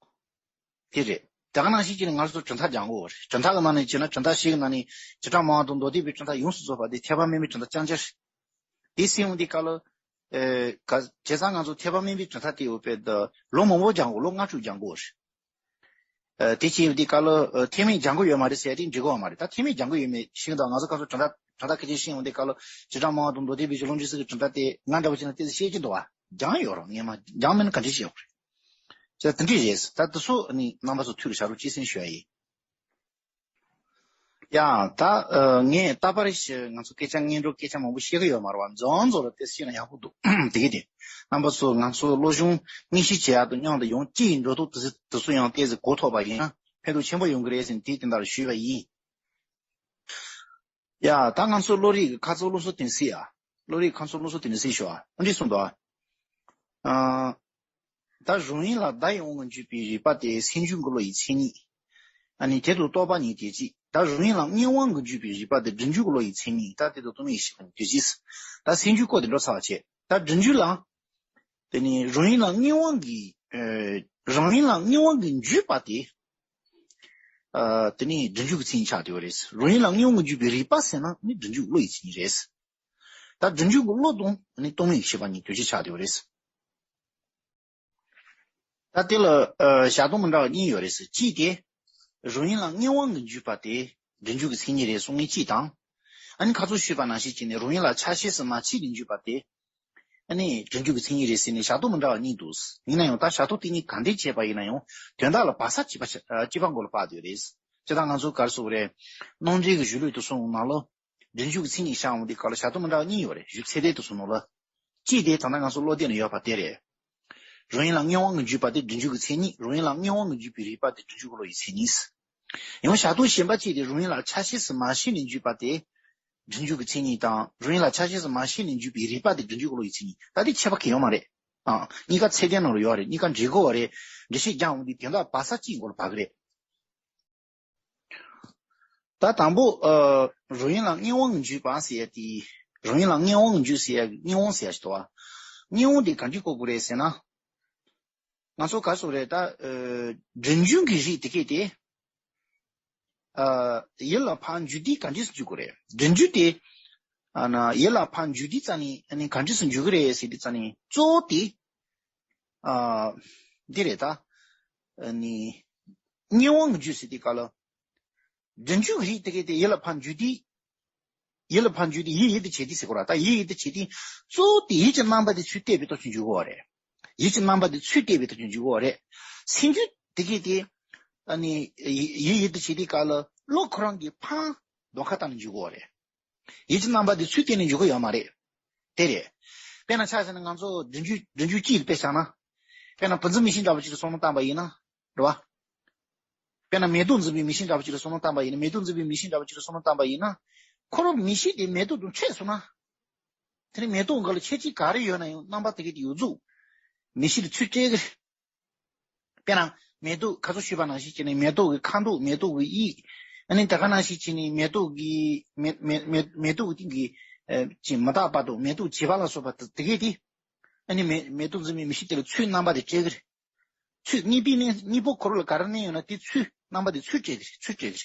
རེད། དེ་རེད། དེ་ག་ནང་བཞིན་བྱས་ནས་ང་ཚོ་གྲུབ་མཐའ་སྦྱང་དགོས་པ་རེད། གྲུབ་མཐའ་གི་ནང་ནས་བྱས་ན་གྲུབ་མཐའ་བཞི་གི་ནང་ནས་བྱེ་བྲག་སྨྲ་བ་དང་མདོ་སྡེ་པའི་གྲུབ་མཐའ་ཡོངས་སུ་རྫོགས་པ་དེ་ཐེག་པ་དམན་པའི་གྲུབ་མཐའ་རྐྱང་རྐྱང་རེད། དེ་སེམས་འོང་དུས་སྐབས་ལ། ཨེ། ག་བྱས་ཙང་ང་ཚོ་ཐེག་པ་དམན་པའི་གྲུབ་མཐའ་དེ་ཡོད་པའི་ད་ལོ་མང་པོ་སྦྱང་དགོས། ལོ་ལྔ་དྲུག་སྦྱང་དགོས་རེད། ཨེ། དེ་བྱས་ཡོང་དུས་སྐབས་ལ། ཨེ། ཐེག་དམན་སྦྱང་གི་ཡོད་མ་རེད་ཟེར་ཡ་དེ་འགྲིག་གི་ཡོད་མ་རེད། ད་ཐེག་དམན་སྦྱང་གི་ཡོད་མེད་ཤེས་ཀྱི་འདུག་ང་ཚོ་སྐབས་སུ་གྲུབ་མཐའ་གྲུབ་མཐའ་ཁ་ཅིག་ཤེས་ཡོང་དུས་སྐབས་ལ་བྱེ་བྲག་སྨྲ་བ་དང་མདོ་སྡེ་པའི་གཞི་ལུགས་འབྲས་གསུམ་གྱི་གྲུབ་མཐའ་དེ་ང་འདྲ་བོ་བྱས་ན་ཏོག་ཙམ་ཤེས་ཀྱི་འདུག་བ། སྦྱང་ཡོད་རུང་ངས་མ་སྦྱང་མེད་ན་ག་འདྲ་ཤེས་དགོས་རེད། ཅེས་དེ་འདྲས་རེད། ད་དེ་ཚོ་ནི་རྣམ་པ་ཚོ་ཐུགས་ལ་བཞག་རོགས་གྱིས་ཟེར་ཞུ་ཡ་ཡིན། ཡ། ད་ཨ་ངས་རྟག་པར་ཞུ། ང་ཚོ་སྐད་ཆ་སྙན་སྒྲོན་སྐད་ཆ་མང་པོ་བཤད་ཀྱི་ཡོད་མ་རེད་བ། མཛོ་མཛོ་རུ་དེ་བཤད་ན་ཡག་པོ་འདུག་དེ་གི་དེ། རྣམ་པ་ཚོ་ང་ཚོ་སློབ་སྦྱོང་དངོས་གཞི་བྱེད་ཡག་དང་མཉམ་དུ་ཡང་སྤྱི་ཡི་འགྲོ་ལུགས་དེ་ཚོ་དེ་ཚོ་ཡང་ཏོག་ཙམ་གོ་ཐུབ་པ་ཡིན་ན་ཕན་ཐོགས་ཆེན་པོ་ཡོང་གི་རེད་ཟེར་ནས་དེ་དེ་འདྲ་ཞུས་པ་ཡིན། ཡ། ད་ང་ཚོ་བློ་རིག་གི་ཁ་ཚོ་བློ་གསོ་དེ་ནས་སྲིད་ཡ། བློ་རིག་ཁ་ཚོ་བློ་གསོ་དེ་ནས་སྲིད་ཤོག་ཨ། འདི་གསུངས་འདུག་ཨ། ཨ། ད་རང་ཡུལ་ལ་བརྡ་ཡི་དབང་གིས་འཇུག་པའི་རིག་པ་དེ་སེམས་འཇུག་གི་བློ་ཡི་མཚན་ཉིད། ཨ་ནི་དེ་དང་རྟོག་པ་གཉིས་དེ་གཅིག་ད་རང་ཡུལ་ལ་དངོས་དབང་གིས་འཇུག་པའི་རིག་པ་དེ་སྒྲིབ་འཇུག་གི་བློ་ཡི་མཚན་ཉིད། ད་དེ་དང་རྟོག་མེད་ཤེས་པ་གཉིས་དེ་གཅིག་ད་སེམས་འཇུག་སྐོར་དེ་འགྲོ་ཚར་བ་བྱས། ད་སྒྲིབ་འཇུག་ལ། དེ་ནི་རང་ཡུལ་ལ་དངོས་དབང་གིས། ཨ། རང་ཡུལ་ལ་དངོས་དབང་གིས་འཇུག་པ་དེ། ཨ། དེ་ནི་སྒྲིབ་འཇུག་གི་མཚན་ཉིད་ཆགས་བསྡད་པ་རེད། རང་ཡུལ་ལ་དངོས་དབང་གིས་འཇུག་པའི་རིག་པ་ཟེར་ན་ནི་སྒྲིབ་འཇུག་གི་བློ་ཡི་མཚན་ཉིད་རེད། ད་སྒྲིབ་འཇུག་གི་བློ་དང་ནི་རྟོག་མེད་ཀྱི་ཤེས་པ་གཉིས་དོན་གཅིག་ཆགས་བསྡད་པ་རེད། ད་དེ་ལ། ཨ། བྱ་བཏང་མི་འདྲ་བ་གཉིས་ཡོད་རེད་ཟེར། གཅིག་དེ། རང་ཡུལ་ལ་དངོས་དབང་གིས་འཇུག་པ་དེ་སྒྲིབ་འཇུག་གི་མཚན་ཉིད་རེད་གསུང་མཁན་གཅིག་དང་། ཨ་ནི་ཁ་ཚོ་ཞུས་པ་ནང་བཞིན་བྱས་ནས་རང་ཡུལ་ལ་ཆ་ཤས་སུ་མ་ཕྱེ་ནས་འཇུག་པ་དེ། ཨ་ནི་སྒྲིབ་འཇུག་གི་མཚན་ཉིད་རེད་ཟེར་ནས་བྱ་བཏང་མི་འདྲ་བ་གཉིས་འདུག་ཡིན་ན་ཡང་ད་བྱ་བཏང་དེ་གཉིས་ག་འདྲས་བྱས་པ་ཡིན་ན་ཡང་དོན་དག་ལ་བག་ཆགས་གཅིག་པ་ཆ། ཨ། གཅིག་པ་མགོ་ལ་སྤར་བསྡད་ཡོད་རེད། སྤྱིར་བཏང་ང་ཚོ་ག་རེ་ཟེར་དགོས་རེད། རྣམ་འགྲེལ་གྱི་གཞུང་ལུགས་དེ་ཚོའི་ནང་ལ། སྒྲིབ་འཇུག་གི་མཚན་ཉིད་བཞག་འོང་དུས་སྐབས་ལ་བྱ་བཏང་མི་འདྲ་བ་གཉིས་ཡོད་རེད། གཞུང་ཚད་ལྡན་དེ་ཚོའི་ནང་ལ། གཅིག་དེ་ད་ལྟ་ང་ཚོ་བློ་དེབ་ནང་ཡོད་པ་དེ་རེད། རང་ཡུལ་ལ་དངོས་དབང་གིས་འཇུག་པ་དེ་སྒྲིབ་འཇུག་གི་མཚན་ཉིད། རང་ཡུལ་ལ་དངོས་དབང་གིས་འཇུག་པའི་རིག་པ་དེ་སྒྲིབ་འཇུག་གི་བློ་ཡི་མཚན་ཉིད། ཡང་བྱ་བཏང་གཞན་པ་གཅིག་དེ་རང་ཡུལ་ལ་ཆ་ཤས་སུ་མ་ཕྱེ་ནས་འཇུག་པ་དེ་སྒྲིབ་འཇུག་གི་མཚན་ཉིད་དང་། རང་ཡུལ་ལ་ཆ་ཤས་སུ་མ་ཕྱེ་ནས་འཇུག་པའི་རིག་པ་དེ་སྒྲིབ་འཇུག་གི་བློ་ཡི་མཚན་ཉིད། ད་དེ་ཁྱད་པར་གང་ཡང་ཡོད་མ་རེད། ཨང་། གཉིས་ཀ་ཚད་ལྡན་ནང་ལ་ཡོད་རེད། གཉིས་ཀ་འགྲིག་གི་ཡོད་རེད། འགྲེལ་བཤད་རྒྱག་འོང་དུས་དོན་དག་བག་ཆགས་གཅིག་མགོ་ལ་སྤར་གི་རེད། ད་དང་པོ། ཨ། རང་ཡུལ་ལ་དངོས་དབང་གིས་འཇུག་པ་ཟེར་ཡ་དེ། རང་ཡུལ་ལ་དངོས་དབང་གིས་འཇུག་ཟེར་ཡ་གི་དངོས་དབང་ཟེར་ཡ་ཞིག་འདུག་བ། དངོས་དབང་དེ་ག་འདྲས་གོ་དགོས་རེད་ཟེར་ན། ང་ཚོ་ག་རེ་ཟེར་དགོས་རེད་ད། ཨ། སྒྲིབ་འཇུག་གི་རིགས་དེ་གས་དེ། ཨ། ཡིད་ལ་ཕར་འཇུག་དུས་ག་འདྲས་སེ་འཇུག་དགོས་རེད། སྒྲིབ་འཇུག་དེ། ཨ་ན། ཡིད་ལ་ཕར་འཇུག་དུས་ཙ་ནི་ཨ་ནི་ག་འདྲས་སེ་འཇུག་གི་རེད་ཟེར་དུས་ཙ་ནི་གཙོ་བོ་དེ། ཨ། འདི་རེད་ད། ཨ་ནི། དངོས་དབང་གིས་འཇུག་ཟེར་དུས་སྐབས་ལ། སྒྲིབ་འཇུག་གི་རིགས་དེ་གས་དེ་ཡིད་ལ་ཕར་འཇུག་དུས། ཡིད་ལ་ཕར་འཇུག་དུས་ཡིད་ཡིད་དུ་བྱེད་དུས་ཟེར་དགོས་ར། ད་ཡིད་ཡིད་དུ་བྱེད་དུས་གཙོ་བོ་དེ་ཡིད་ཀྱི་རྣམ་པ་དེ་ཚུར་བལྟས་པའི་སྟོབས་ཀྱིས་འཇུག་གི་ཡོད་རེད། ཡིད་ཀྱི་རྣམ་པ་དེ་ཚུར་བལྟས་པའི་སྟོབས་ཀྱིས་འཇུག་གི་ཡོད་རེད། སེམས་རྒྱུད་དེ་གས་དེ། ཨ་ནི། ཡིད་ཡིད་དུ་བྱེད་དུས་སྐབས་ལ་བློ་ཁོ་རང་གིས་ཕར་གདོང་ཁ་བལྟས་ནས་འཇུག་གི་ཡོད་རེད། ཡིད་ཀྱི་རྣམ་པ་དེ་ཚུར་བལྟས་ནས་འཇུག་གི་ཡོད་མ་རེད། དེ་རེད། དཔེར་ན་ཆ་བཞག་ན་ང་ཚོ་སྒྲིབ་འཇུག་སྒྲིབ་འཇུག་གཅིག་ལ་དཔེ་བཞག་ན། དཔེར་ན་བུ་འཛིན་མིག་ཤེས་འདྲ་བོ་གཅིག་ལ་བསམ་བློ་བཏང་པ་ཡིན་ན། རེད་བ། དཔེར་ན་མེ་ཏོག་འཛིན་པའི་མིག་ཤེས་འདྲ་བོ་གཅིག་ལ་བསམ་བློ་བཏང་པ་ཡིན་ན། མེ་ཏོག་འཛིན་པའི་མིག་ཤེས་འདྲ་བོ་གཅིག་ལ་བསམ་བློ་བཏང་པ་ཡིན་ན། ཁོ་རང་མིག་ཤེས་དེ་མེ་ཏོག་དང་འཕྲད་སོང་ན། དེ་ནི་མེ་ཏོག་འགའ་ལ་ཁྱད་ཆོས་ག་རེ་ཡོད་ན་ཡང་རྣམ་པ་དེ་གས་དེ་ཡོད་རྫོགས། མིག་ཤེས་དེ་ཚུར་སྤྲད་གི་རེད། དཔེར་ན་མེ་ཏོག་ཁ་སང་ཞུས་པ་ནང་བཞིན་བྱས་ནས་མེ་ཏོག་གི་ཁ་མདོག་མེ་ཏོག་གི་དབྱིབས། ཨ་ནི་ད་ག་ནང་བཞིན་བྱས་ནས་མེ་ཏོག་གི་མེ་མེ་མེ་མེ་ཏོག་གི་སྟེང་གི་ཨ་ཅིག་མི་རྟག་པ་དང་མེ་ཏོག་བྱེད་པ་ལ་སོགས་པ་དེ་དེ་གས་དེ། ཨ་ནི་མེ་མེ་ཏོག་འཛིན་པའི་མིག་ཤེས་དེ་ལ་ཚུར་རྣམ་པ་དེ་སྤྲད་གི་རེད། ཚུར་དངོས་པོའི་གནས་དངོས་པོ་ཁོ་རང་ལ་ག་རེ་གནས་ཡོད་ན་དེ་ཚུར་རྣམ་པ་དེ་ཚུར་སྤྲད་གི་རེད། ཚུར་སྤྲད་གི་རེད།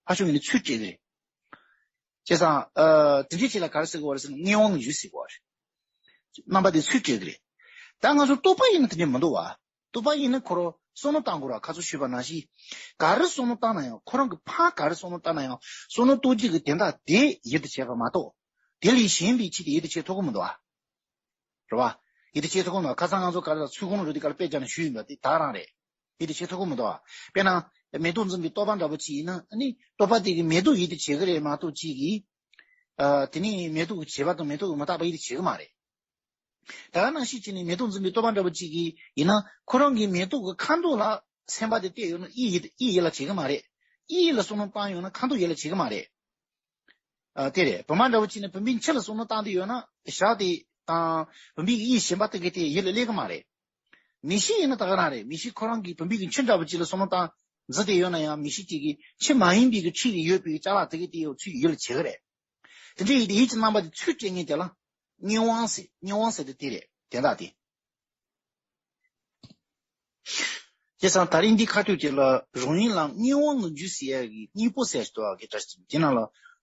ཕར་ཕྱོགས་ནས་ཚུར་སྤྲད་གི་རེད། བྱས་ཙང་། ཨ། དེ་འདྲའི་ཆེད་ལ་ག་རེ་ཟེར་དགོས་པ་རེད་ཟེར་ན་དངོས་དབང་གིས་འཇུག་ཟེར་དགོས་པ་རེད། རྣམ་པ་དེ་ཚུར་སྤྲད་གི་རེད། ད་ང་ཚོ་རྟོག་པ་ཡིན་ན་དེ་འདྲ་མི་འདུག་བ། རྟོག་པ་ཡིན་ན་ཁོ་རང་བསམ་བློ་བཏང་དགོས་ར། ཁ་སང་ཞུས་པ་ནང་བཞིན། ག་རེ་བསམ་བློ་བཏང་ན་ཡང་ཁོ་རང་གིས་ཕར་ག་རེ་བསམ་བློ་བཏང་ན་ཡང་བསམ་བློ་གཏོང་རྒྱུ་གི་དོན་དག་དེ་ཡིད་དུ་བྱེད་པ་མ་གཏོགས། དེ་ལས་གཞན་པའི་ཆེད་དུ་ཡིད་དུ་བྱེད་ཐུབ་ཀྱི་མི་འདུག་བ། རེད་བ། ཡིད་དུ་བྱེད་ཐུབ་ཀྱི་མི་འདུག་ཁ་སང་ང་ཚོ་ག་རེ་ལ་ཚུལ་ཁོང་རུ་དེ་ག་ལ་དཔེ་བརྒྱབ་ནས་ཞུས་ཡིན་པ་དེ་ད་རང་རེད། ཡིད་དུ་བྱེད་ཐུབ་ཀྱི་མི་འདུག་བ། དཔེར་ན། མེ་ཏོག་འཛིན་པའི་རྟོག་པ་འདྲ་པོ་ཅིག་ཡིན་ན་ཨ་ནི་རྟོག་པ་དེ་གིས་མེ་ཏོག་ཡིད་དུ་བྱེད་ཀྱི་རེད་མ་གཏོགས་ཅིག་གིས། ཨ་དེ་ནི་མེ་ཏོག་གི་བྱེད་པ་དང་མེ་ཏོག་གི་མི་རྟག་པ་ཡིད་དུ་བྱེད་ཀྱི་མ་རེད། ད་ག་ནང་བཞིན་བྱས་ནས་མེ་ཏོག་འཛིན་པའི་རྟོག་པ་འདྲ་པོ་ཅིག་གིས་ཡིན་ན་ཁོ་རང་གི་མེ་ཏོག་གི་ཁ་མདོག་ལ་སེམས་པ་དེ་གཏད་ཡོད་ན་ཡིད་ཡིད་ཡིད་ལ་བྱེད་ཀྱི་མ་རེད། ཡིད་ལ་བསམ་བློ་བཏང་ཡོད་ན་ཁ་མདོག་ཡིད་ལ་བྱེད་ཀྱི་མ་རེད། ཨ་དེ་རེད། བུམ་པ་འདྲ་པོ་ཅིག་ནི་བུམ་པའི་མཆུ་ལ་བསམ་བློ་བཏང་དུས་ཡོད་ན་ཞག་དེ་དང་བུམ་པའི་ཡིད་གཞན་པ་དེ་གའི་དེ་ཡིད་ལ་སླེབས་ཀྱི་མ་རེད། མིག་ཤེས་ཡིན་ན་ད་ག་རང་རེད། མིག་ཤེས་ཁོ་རང་གི་བུམ་པའི་གི་མཆུ་འདྲ་པོ་ཅིག་ལ་བསམ་བློ་བཏང་འཛིན་དེ་ཡོད་ན་ཡང་མིག་ཤེས་ཅིག་གིས་མཆུ་མ་ཡིན་པའི་གི་འཁྲིས་ལ་ཡོད་པའི་ཅ་ལག་དེ་གའི་དེ་ཡོད་ཚུལ་ཡིད་ལ་བྱེད་ཀྱི་རེད། དེ་འདྲའི་ཡིད་ཀྱི་རྣམ་པ་དེ་ཚུལ་དཔྱད་མཁན་དེ་ལ་དངོས་དབང་ཟེར། དངོས་དབང་ཟེར་དེ་དེ་རེད། དོན་དག་དེ། བྱས་ཙང་ད་རིང་འདི་ཁ་ཐུག་དེ་ལ་རང་ཡུལ་ལ་དངོས་དབང་གི་རྒྱུ་ཟེར་ཡ་གི་དངོས་པོ་ཟེར་ཞིག་འདུག་ག་གི་འདྲ་ཞིག་དེ་ནང་ལ་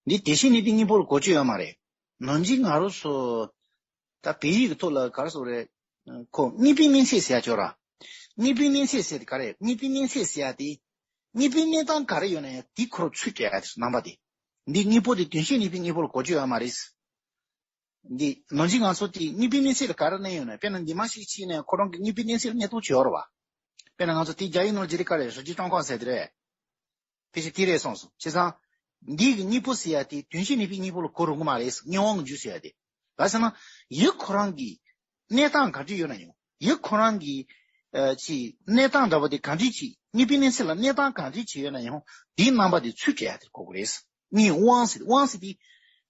འདི་དེ་བཞིན་གནས་པའི་དངོས་པོ་ལ་གོ་ཆོད་ཡོད་མ་རེད། ནང་བཞིན་ང་རང་ཚོ་ད་བོད་ཡིག་གི་ཐོག་ལ་ག་རེ་ཟེར་རེད། ཁོ་དངོས་པོའི་གནས་ཚད་ཟེར་ཡ་ཅིག་ཡོད་ར། དངོས་པོའི་གནས་ཚད་ཟེར་དེ་ག་རེ། དངོས་པོའི་གནས་ཚད་ཟེར་ཡ་དེ། དངོས་པོའི་གནས་སྟངས་ག་རེ་ཡོད་ན་ཡང་དེ་ཁོ་རང་ཚུར་སྤྲད་ཡ་དེ་རེད། རྣམ་པ་དེ། འདི་དངོས་པོ་དེ་དོན་བཞིན་གནས་པའི་དངོས་པོ་ལ་གོ་ཆོད་ཡོད་མ་རེད། འདི་ནང་བཞིན་ང་ཚོ་དེ་དངོས་པོའི་གནས་ཚད་ལ་ག་རེ་གནས་ཡོད་ན། དཔེར་ན་འདི་མ་ཞིག་ཕྱིན་ན་ཡང་ཁོ་རང་གི་དངོས་པོའི་གནས་ཚད་ལ་གནས་སྟངས་ཅིག་ཡོད་རེད་བ། དཔེར་ན་ང་ཚོ་དེ་རྒྱ་ཡིག་ནང་ལ་ཇི་རིགས་ག་རེ་རི་ཅི་ཀྲང་ཁོ་ཟེར་དེ་རེད། ཕལ་ཆེར་དེ་རེད་སོང་སོང་། བྱས་ཙང་། འདི་གི་དངོས་པོ་ཟེར་ཡ་དེ་དོན་བཞིན་གནས་པའི་དངོས་པོ་ལ་གོ་རུང་གི་མ་རེད། དངོས་དབང་གི་རྒྱུ་ཟེར་ཡ་དེ། ག་ཟེར་ན། ཡུལ་ཁོ་རང་གི་གནས་སྟངས་ག་འདྲ་ཡོད་ན་ཡང་། ཡུལ་ཁོ་རང་གི་ཨ་ཅིག་གནས་སྟངས་འདྲ་པོ་དེ་ག་འདྲ་ཅིག་དངོས་པོའི་གནས་ཚད་ལ་གནས་སྟངས་ག་འདྲ་ཅིག་ཡོད་ན་ཡང་དེའི་རྣམ་པ་དེ་ཚུར་སྤྲད་ཡ་དེ་གོ་གི་རེད། དངོས་དབང་ཟེར། དབང་ཟེར་དེ།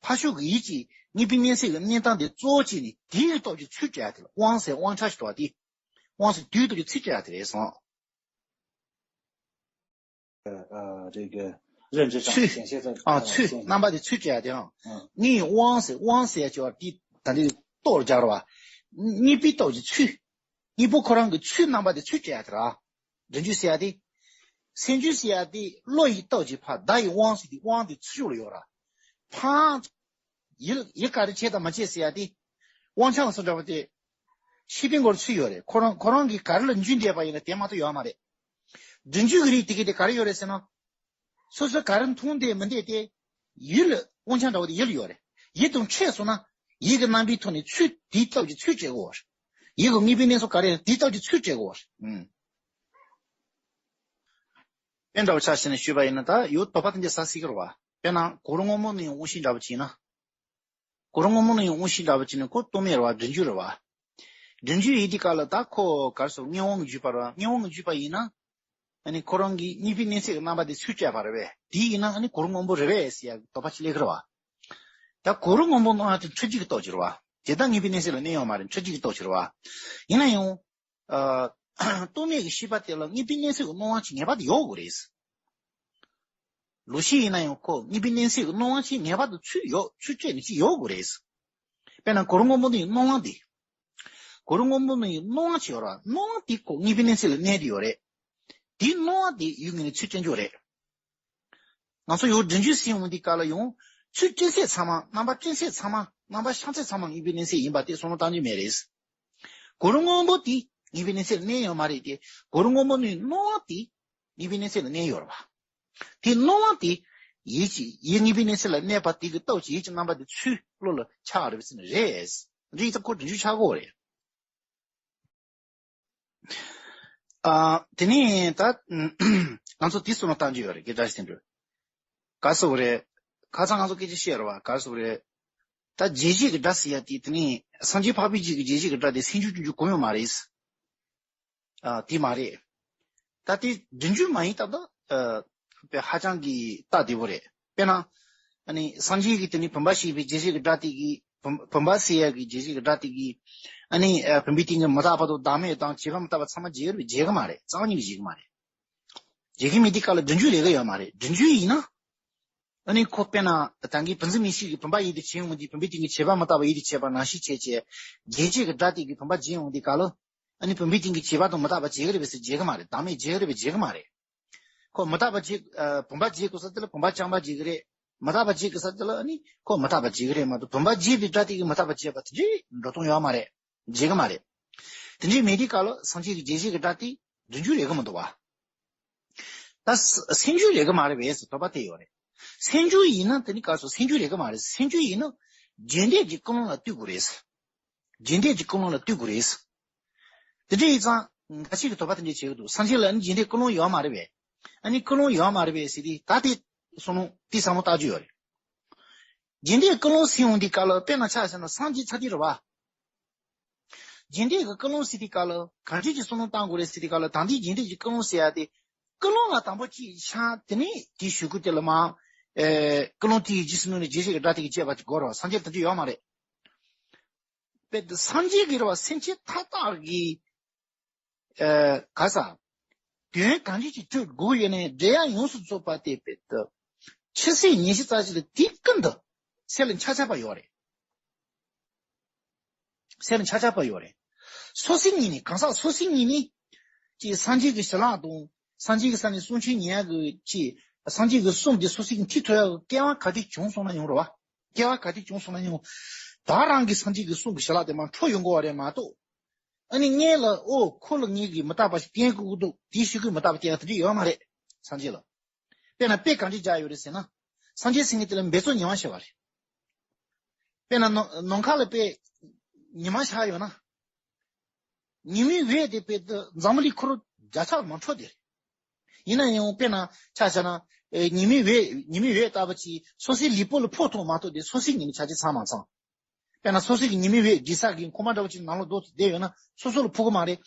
ཕར་ཕྱོགས་ཀྱི་ཡུལ་གྱི་དངོས་པོའི་གནས་ཚད་ཀྱི་གནས་སྟངས་དེ་གཙོ་བོ་བྱས་ནས་དེའི་སྟོབས་ཀྱིས་ཚུར་སྤྲད་ཡ་དེ་ལ་དབང་ཟེར། དབང་ཆ་ཞིག་འདུག་པ་དེ། དབང་ཟེར་དུས་སྟོབས་ཀྱིས་ཚུར་སྤྲད་ཡ་དེ་རེད་སོང་། ཨ་རེད་གི། རེད་འདྲ་ཅང་ཚུལ། ཞེན་ཤེས་ཚོ་ཨ་ཚུལ་ཞེན་རྣམ་པ་དེ་ཚུལ་བྱས་ཡ་དེ་ཡང་། ཨ། དངོས་དབང་ཟེར། དབང་ཟེར་ཡ་ཅིག་ཡོད་རེད། དེ་ད་འདི་རྟོགས་རྒྱག་རེད་བ། དངོས་པོའི་སྟོབས་ཀྱིས་ཚུལ། དངོས་པོ་ཁོ་རང་གི་ཚུལ་རྣམ་པ་དེ་ཚུལ་བྱས་ཡ་དེ་ར། སྒྲིམ་འཇུག་ཟེར་ཡ་དེ། སེམས་འཇུག་ཟེར་ཡ་དེ་བློ་ཡི་སྟོབས་ཀྱིས་ཕར། བརྡ་ཡི་དབང་ཟེར་དེ་དབང་དེ་ཚུར་ཕྱོགས་ལ་ཡོད་ར། ཕར། ཡིད་ཡིད་ག་རེ་བྱེད་དང་མ་བྱེད་ཟེར་ཡ་དེ། དབང་ཆ་ལ་སོགས་འདྲ་པོ་དེ། ཤེས་པའི་སྒོར་ཚུད་ཡོད་རེད། ཁོ་རང་ཁོ་རང་གིས་ག་རེ་ལ་འཇུག་འདོད་པ་ཡིན་ན་དེ་མ་གཏོགས་ཡོད་མ་རེད། སྒྲིམ་འཇུག་གི་རིགས་དེ་གའི་དེ་ག་རེ་ཡོད་རེད་ཟེར་ན། སོ་སོ་ག་རེ་མཐོང་འདོད་མི་འདོད་དེ། ཡིད་ལ་དབང་ཆ་འདྲ་པོ་དེ་ཡིད་ལ་ཡོད་རེད། ཡིད་དང་འཕྲད་སོང་ན། ཡིད་ཀྱི་རྣམ་པའི་ཐོག་ནས་ཚུར་དེའི་སྟོབས་ཀྱིས་ཚུར་སྤྲད་དགོས་པ་རེད། ཡིད་ཀྱི་དངོས་པོའི་གནས་སྟངས་ག་རེ་ཡིན་ན་དེའི་སྟོབས་ཀྱིས་ཚུར་སྤྲད་དགོས་པ་རེད། ཨུམ། དཔེ་འདྲ་པོ་ཆ་བཞག་ནས་ཞུས་པ་ཡིན་ན་ད་ཡོད་དོགས་པ་དེ་འདྲ་ཟ་སྲིད་ཀྱི་རེད་བ། དཔེར་ན་གུ་རུ་སྔོན་པོ་ནས་དབང་ཤེས་འདྲ་པོ་བྱས་ན། གུ་རུ་སྔོན་པོ་ནས་དབང་ཤེས་འདྲ་པོ་བྱས་ན་ཁོ་རྟོག་མེད་རེད་བ། སྒྲིམ་འཇུག་རེད་བ། སྒྲིམ་འཇུག་ཡིན་དུས་སྐབས་ལ་ད་ཁོ་ག་རེ་ཟེར། དངོས་དབང་གི་འཇུག་པ་རེད་བ། དངོས་དབང་གི་འཇུག་པ་ཡིན་ན། ཨ་ནི་ཁོ་རང་གི་དངོས་པོའི་གནས་ཚད་ཀྱི་རྣམ་པ་དེ་ཚུར་སྤྲད་པ་རེད་པས། དེ་ཡིན་ན་ཨ་ནི་གུ་རུ་སྔོན་པོ་རེད་པས་ཟེར་ཡ་དོགས་པ་ཅིག་སླེབས་ཀྱི་རེད་བ། ད་གུ་རུ་སྔོན་པོ་སྣང་བ་དེ་འཁྲུལ་རྒྱུ་གི་སྟོབས་ཀྱིས་རེད་བ། དེ་ལྟར་དངོས་པོའི་གནས་ཚད་ལ་གནས་ཡོད་མ་རེད། འཁྲུལ་རྒྱུ་གི་སྟོབས་ཀྱིས་རེད་བ། ཡིན་ན་ཡང་། ཨ། རྟོག་མེད་ཀྱི་ཤེས་པ་དེ་ལ་དངོས་པོའི་གནས་ཚད་ཀྱི་སྣང་བ་ཅིག་ངེས་པར་དུ་ཡོད་དགོས་རེད། ལོག་ཤེས་ཡིན་ན་ཡང་ཁོ་དངོས་པོའི་གནས་ཚད་ཀྱི་སྣང་བ་ཅིག་ངེས་པར་དུ་ཚུར་ཡོད། ཚུར་སྤྲད་ནས་ཅིག་ཡོད་དགོས་རེད། དཔེར་ན་གུ་རུ་སྔོན་པོ་ནི་སྣང་བ་འདི། གུ་རུ་སྔོན་པོ་ནི་སྣང་བ་ཅིག་ཡོད་ར། སྣང་བ་འདི་ཁོ་དངོས་པོའི་གནས་ཚད་ལ་གནས་ཏེ་ཡོད་རེད། དེའི་སྣང་བ་དེ་ཡུལ་ངོས་ནས་ཚུར་སྤྲད་རྒྱུ་རེད། ང་ཚོ་ཡང་སྒྲིམ་འཇུག་ཟེར་ཡོང་དུས་སྐབས་ལ་ཡང་ཚུར་སྤྲད་ཚད་ཚང་མ། རྣམ་པ་སྤྲད་ཚད་ཚང་མ། རྣམ་པ་ཤར་ཚད་ཚང་མ་དངོས་པོའི་གནས་ཚད་ཡིན་པ་དེ་བསམ་བློ་བཏང་རྒྱུ་མེད་རེད། གུ་རུ་སྔོན་པོ་དེ་དངོས་པོའི་གནས་ཚད་ལ་གནས་ཡོད་མ་རེད་དེ། གུ་རུ་སྔོན་པོ་ནི་སྣང་བ་དེ་དངོས་པོའི་གནས་ཚད་ལ་གནས་ཡོད་རེད་བ། དེ་སྣང་བ་དེ་ཡིད་ཀྱི་ཡིད་དངོས་པོའི་གནས་ཚད་ལ་གནས་པ་དེ་གི་སྟོབས་ཀྱིས་ཡིད་ཀྱི་རྣམ་པ་དེ་ཚུར་བློ་ལ་ཆགས་རེད་པས་ཟེར་ན་རེད། རེད་ཙང་ཁོ་སྒྲིམ་འཇུག་ཆགས་ཀྱི་ཡོད་རེད། ཨ། དེ་ནས་ད་ང་ཚོ་དེ་བསམ་བློ་བཏང་རྒྱུ་ཡོད་རེད། དགེ་བཀྲ་ཤིས་དོན་གྲུབ། ག་རེ་ཟེར་དགོས་རེད། ཁ་སང་ང་ཚོ་སྐད་ཆ་བཤད་རེད་བ། ག་རེ་ཟེར་དགོས་རེད། ད་རྗེས་བྱེད་ཀྱི་སྒྲ་ཟེར་ཡ་དེ། དེ་ནས་སངས་རྒྱས་འཕགས་པའི་རྗེས་ཀྱི་རྗེས་བྱེད་ཀྱི་སྒྲ་དེ་སེམས་བྱུང་སྤྱོད་འཇུག་གང་ཡང་མ་རེད། ཨ། དེ་མ་རེད། ད་དེ་སྒྲིམ་འཇུག་མ་ཡིན་སྟབས་ད། ཨ། དཔེ་ཧ་ཅང་གི་སྟབས་བདེ་པོ་རེད། དཔེར་ན། ཨ་ནི་སངས་རྒྱས་ཀྱི་དེ་ནི་བུམ་པ་ཞེས་པའི་རྗེས་བྱེད་ཀྱི་སྒྲ་དེ་གིས། བུམ་བུམ་པ་ཟེར་ཡ་གི་རྗེས་བྱེད་ཀྱི་སྒྲ་དེ་གིས། ཨ་ནི་ཨ་བུམ་པའི་སྟེང་གི་མི་རྟག་པ་དང་བདག་མེད་དང་བྱེད་པ་མི་རྟག་པ་ཚང་མ་བརྗེད་རེད་པས། བརྗེད་ཀྱི་མ་རེད། རྩ་བ་ཉིད་ནས་བརྗེད་ཀྱི་མ་རེད། བརྗེད་ཀྱི་མེད་དུས་སྐབས་ལ་སྒྲིམ་འཇུག་རེ་ག་ཡོད་མ་རེད། སྒྲིམ་འཇུག་ཡིན་ན། ཨ་ནི་ཁོ་དཔེར་ན་ད་གིན་བུམ་འཛིན་མིག་ཤེས་ཀྱིས་བུམ་པ་ཡིད་དུ་བྱེད་ཡོང་དུས་བུམ་པའི་སྟེང་གི་བྱེད་པ་མི་རྟག་པ་ཡིད་དུ་བྱེད་པ་ནང་བཞིན་བྱས་བྱས། རྗེས་བྱེད་ཀྱི་སྒྲ་དེ་གིས་བུམ་པ་བརྗེད་ཡོང་དུས་སྐབས་ལ། ཨ་ནི་བུམ་པའི་སྟེང་གི་བྱེད་པ་དང་མི་རྟག་པ་བརྗེད་ཀྱི་རེད་པས་ཟེར། བརྗེད་ཀྱི་མ་རེད། བདག་མེད་བརྗེད་ཀྱི་རེད་པས། བརྗེད་ཀྱི་མ་རེད། ཁོ་མི་རྟག་པ་བརྗེད། ཨ། བུམ་པ་བརྗེད་དགོས་ས་དེ་ལ་བུམ་པ་རྐྱང་པ་བརྗེད་ཀྱི་རེད། མི་རྟག་པ་བརྗེད་དགོས་ས་དེ་ལ་ཨ་ནི་ཁོ་མི་རྟག་པ་བརྗེད་ཀྱི་རེད་མ་གཏོགས། བུམ་པ་བརྗེད་པའི་སྒྲ་དེ་གིས་མི་རྟག་པ་བརྗེད་པ་དེ་འདྲའི་འགྲོ་སྟངས་ཡོད་མ་རེད། བརྗེད་ཀྱི་མ་རེད། དེ་འདྲའི་མེད་དུས་སྐབས་ལ་སངས་རྒྱས་ཀྱི་རྗེས་བྱེད་ཀྱི་སྒྲ་དེ་སྒྲིམ་འཇུག་རེ་གི་མི་འདུག་བ། ད་ས་སེམས་འཇུག་རེ་གི་མ་རེད་པས་ཟེར་དོགས་པ་དེ་ཡོད་རེད། སེམས་འཇུག་ཡིན་ན་དེ་ནི་ག་རེ་ཟེར། སེམས་འཇུག་རེ་གི་མ་རེད། སེམས་འཇུག་ཡིན་ན་རྗེས་འདེད་ཀྱི་ཀུན་སློང་ལ་ལྟོས་དགོས་རེད། རྗེས་འདེད་ཀྱི་ཀུན་སློང་ལ་ལྟོས་དགོས་རེད། དེ་འདྲ་ཡིན་ཙང་འགའ་ཞིག་གིས་དོགས་པ་དེ་འདྲ་བྱེད་ཀྱི་འདུག་སངས་རྒྱས་ལ་ནི་རྗེས་འདེད་ཀུན་སློང་ཡོད་མ་རེད་པས། ཨ་ནི་ཀུན་སློང་ཡོད་མ་རེད་པས་ཟེར་དུས། ད་དེ་བསམ་བློ་དེ་བསམ་བློ་བཏང་རྒྱུ་ཡོད་རེད། རྗེས་འདེད་ཀུན་སློང་ཟེར་ཡོང་དུས་སྐབས་ལ་དཔེར་ན་ཆ་བཞག་ན་སངས་རྒྱས་ཚར་དེ་རེད་བ། རྗེས་འདེད་ཀྱི་ཀུན་སློང་ཟེར་དུས་སྐབས་ལ་གང་འདྲ་གྱི་བསམ་བློ་བཏང་དགོས་རེད་ཟེར་དུས་སྐབས་ལ་ད་ལྟའི་རྗེས་འདེད་ཀྱི་ཀུན་སློང་ཟེར་ཡ་དེ། ཀུན་སློང་ལ་དང་པོ་གཅིག་ཤང་དེ་ནས་དེའི་གཞུག་གུ་དེ་ལ་མ། ཨེ། ཀུན་སློང་དེའི་རྗེས་སུ་བསྣུན་ནས་རྗེས་བྱེད་ཀྱི་སྒྲ་དེ་གིས་བསྐྱེད་པ་གཅིག་དགོས་རེད་བ། སངས་རྒྱས་དེ་འདྲ་ཡོད་མ་རེད། དཔེ་དེ་སངས་རྒྱས་ཀྱི་རེད་བ། སེམས་ཅན་མཐའ་དག་གི། ཨེ། ག་ས། དོན་གང་ཞིག་ཅིག་སྤྲོད་དགོས་ཡོད་ནའི་འབྲེལ་ཡ་ཡོངས་སུ་རྫོགས་པ་དེ་དཔེ་དེ། ཆུད་ཟོས་ཉན་ཤེས་རྩ་ཆེ་ལ་དེ་ཀུན་ཏུ་སེམས་ལ་འཆར་འཆར་པ་ཡོད་རེད། སེམས་ལ་འཆར་འཆར་པ་ཡོད་རེད། སོ་སོའི་ངོས་ནས་གང་ཟག་སོ་སོའི་ངོས་ནས། ཅིག་སངས་རྒྱས་ཀྱི་ཞལ་ལག་དང་། སངས་རྒྱས་ཀྱི་ས་ནས་གསུང་ཆོས་ཉན་ཡག་གི་ཅིག་སངས་རྒྱས་ཀྱི་གསུང་དེ་སོ་སོའི་མཐིལ་ཐུག་ཡག་གི་སྐལ་བ་ག་དུས་བྱུང་སོང་ན་ཡང་རེད་བ། སྐལ་བ་ག་དུས་བྱུང་སོང་ན་ཡང་། ད་རང་གི་སངས་རྒྱས་ཀྱི་གསུང་གི་ཞལ་ལག་དེ་མར་འཕྲོ་ཡོང་དགོས་བ་རེད་མ་གཏོགས། ཨ་ནི་སྔོན་ལ་ཨོ་ཁོ་ལ་ངེད་ཀྱིས་མི་རྟག་པ་ཞིག་བསྟན་དགོས་ཀྱི་འདུག་དེའི་གཞུག་གུ་མི་རྟག་པ་བསྟན་ཡག་དེ་འདྲ་ཡོད་མ་རེད། སངས་རྒྱས་ལ། དཔེར་ན་དཔེ་གང་འདྲ་བཞག་ཡོད་རེད་ཟེར་ན། སངས་རྒྱས་ཟེར་མཁན་དེ་ལ་འབད་རྩོལ་ཉི་མ་བྱས་པ་རེད། དཔེར་ན་ནམ་ནམ་མཁའ་ལ་དཔེ་ཉི་མ་ཤར་ཡོད་ན། ཉི་མའི་འོད་དེ་དཔེ་འཛམ་བུ་གླིང་ཁོ་རང་བརྒྱ་ཆ་མ་འཕྲོ་དེ་རེད། ཡིན་ན་ཡང་དཔེར་ན་ཆ་བཞག་ན། ཨེ། ཉི་མའི་འོད་ཉི་མའི་འོད་ལྟ་བུ་ཅིག་སོ་སོའི་ལུས་པོ་ལ་ཕོག་ཐུབ་མ་ཐུབ་དེ་སོ་སོའི་ངོས་ནས་ཆ་རྐྱེན་ཚང་མ་ཚང་། དཔེར་ན་སོ་སོ་གི་ཉི་མའི་འོད་འདྲིས་ས་གི་ཁང་པ་འདྲ་བོ་ཅིག་ནང་ལོགས་སྡོད་དེ་བསྡད་ཡོད་ན་སོ་སོ་ལ་ཕོག་གི་མ་རེད།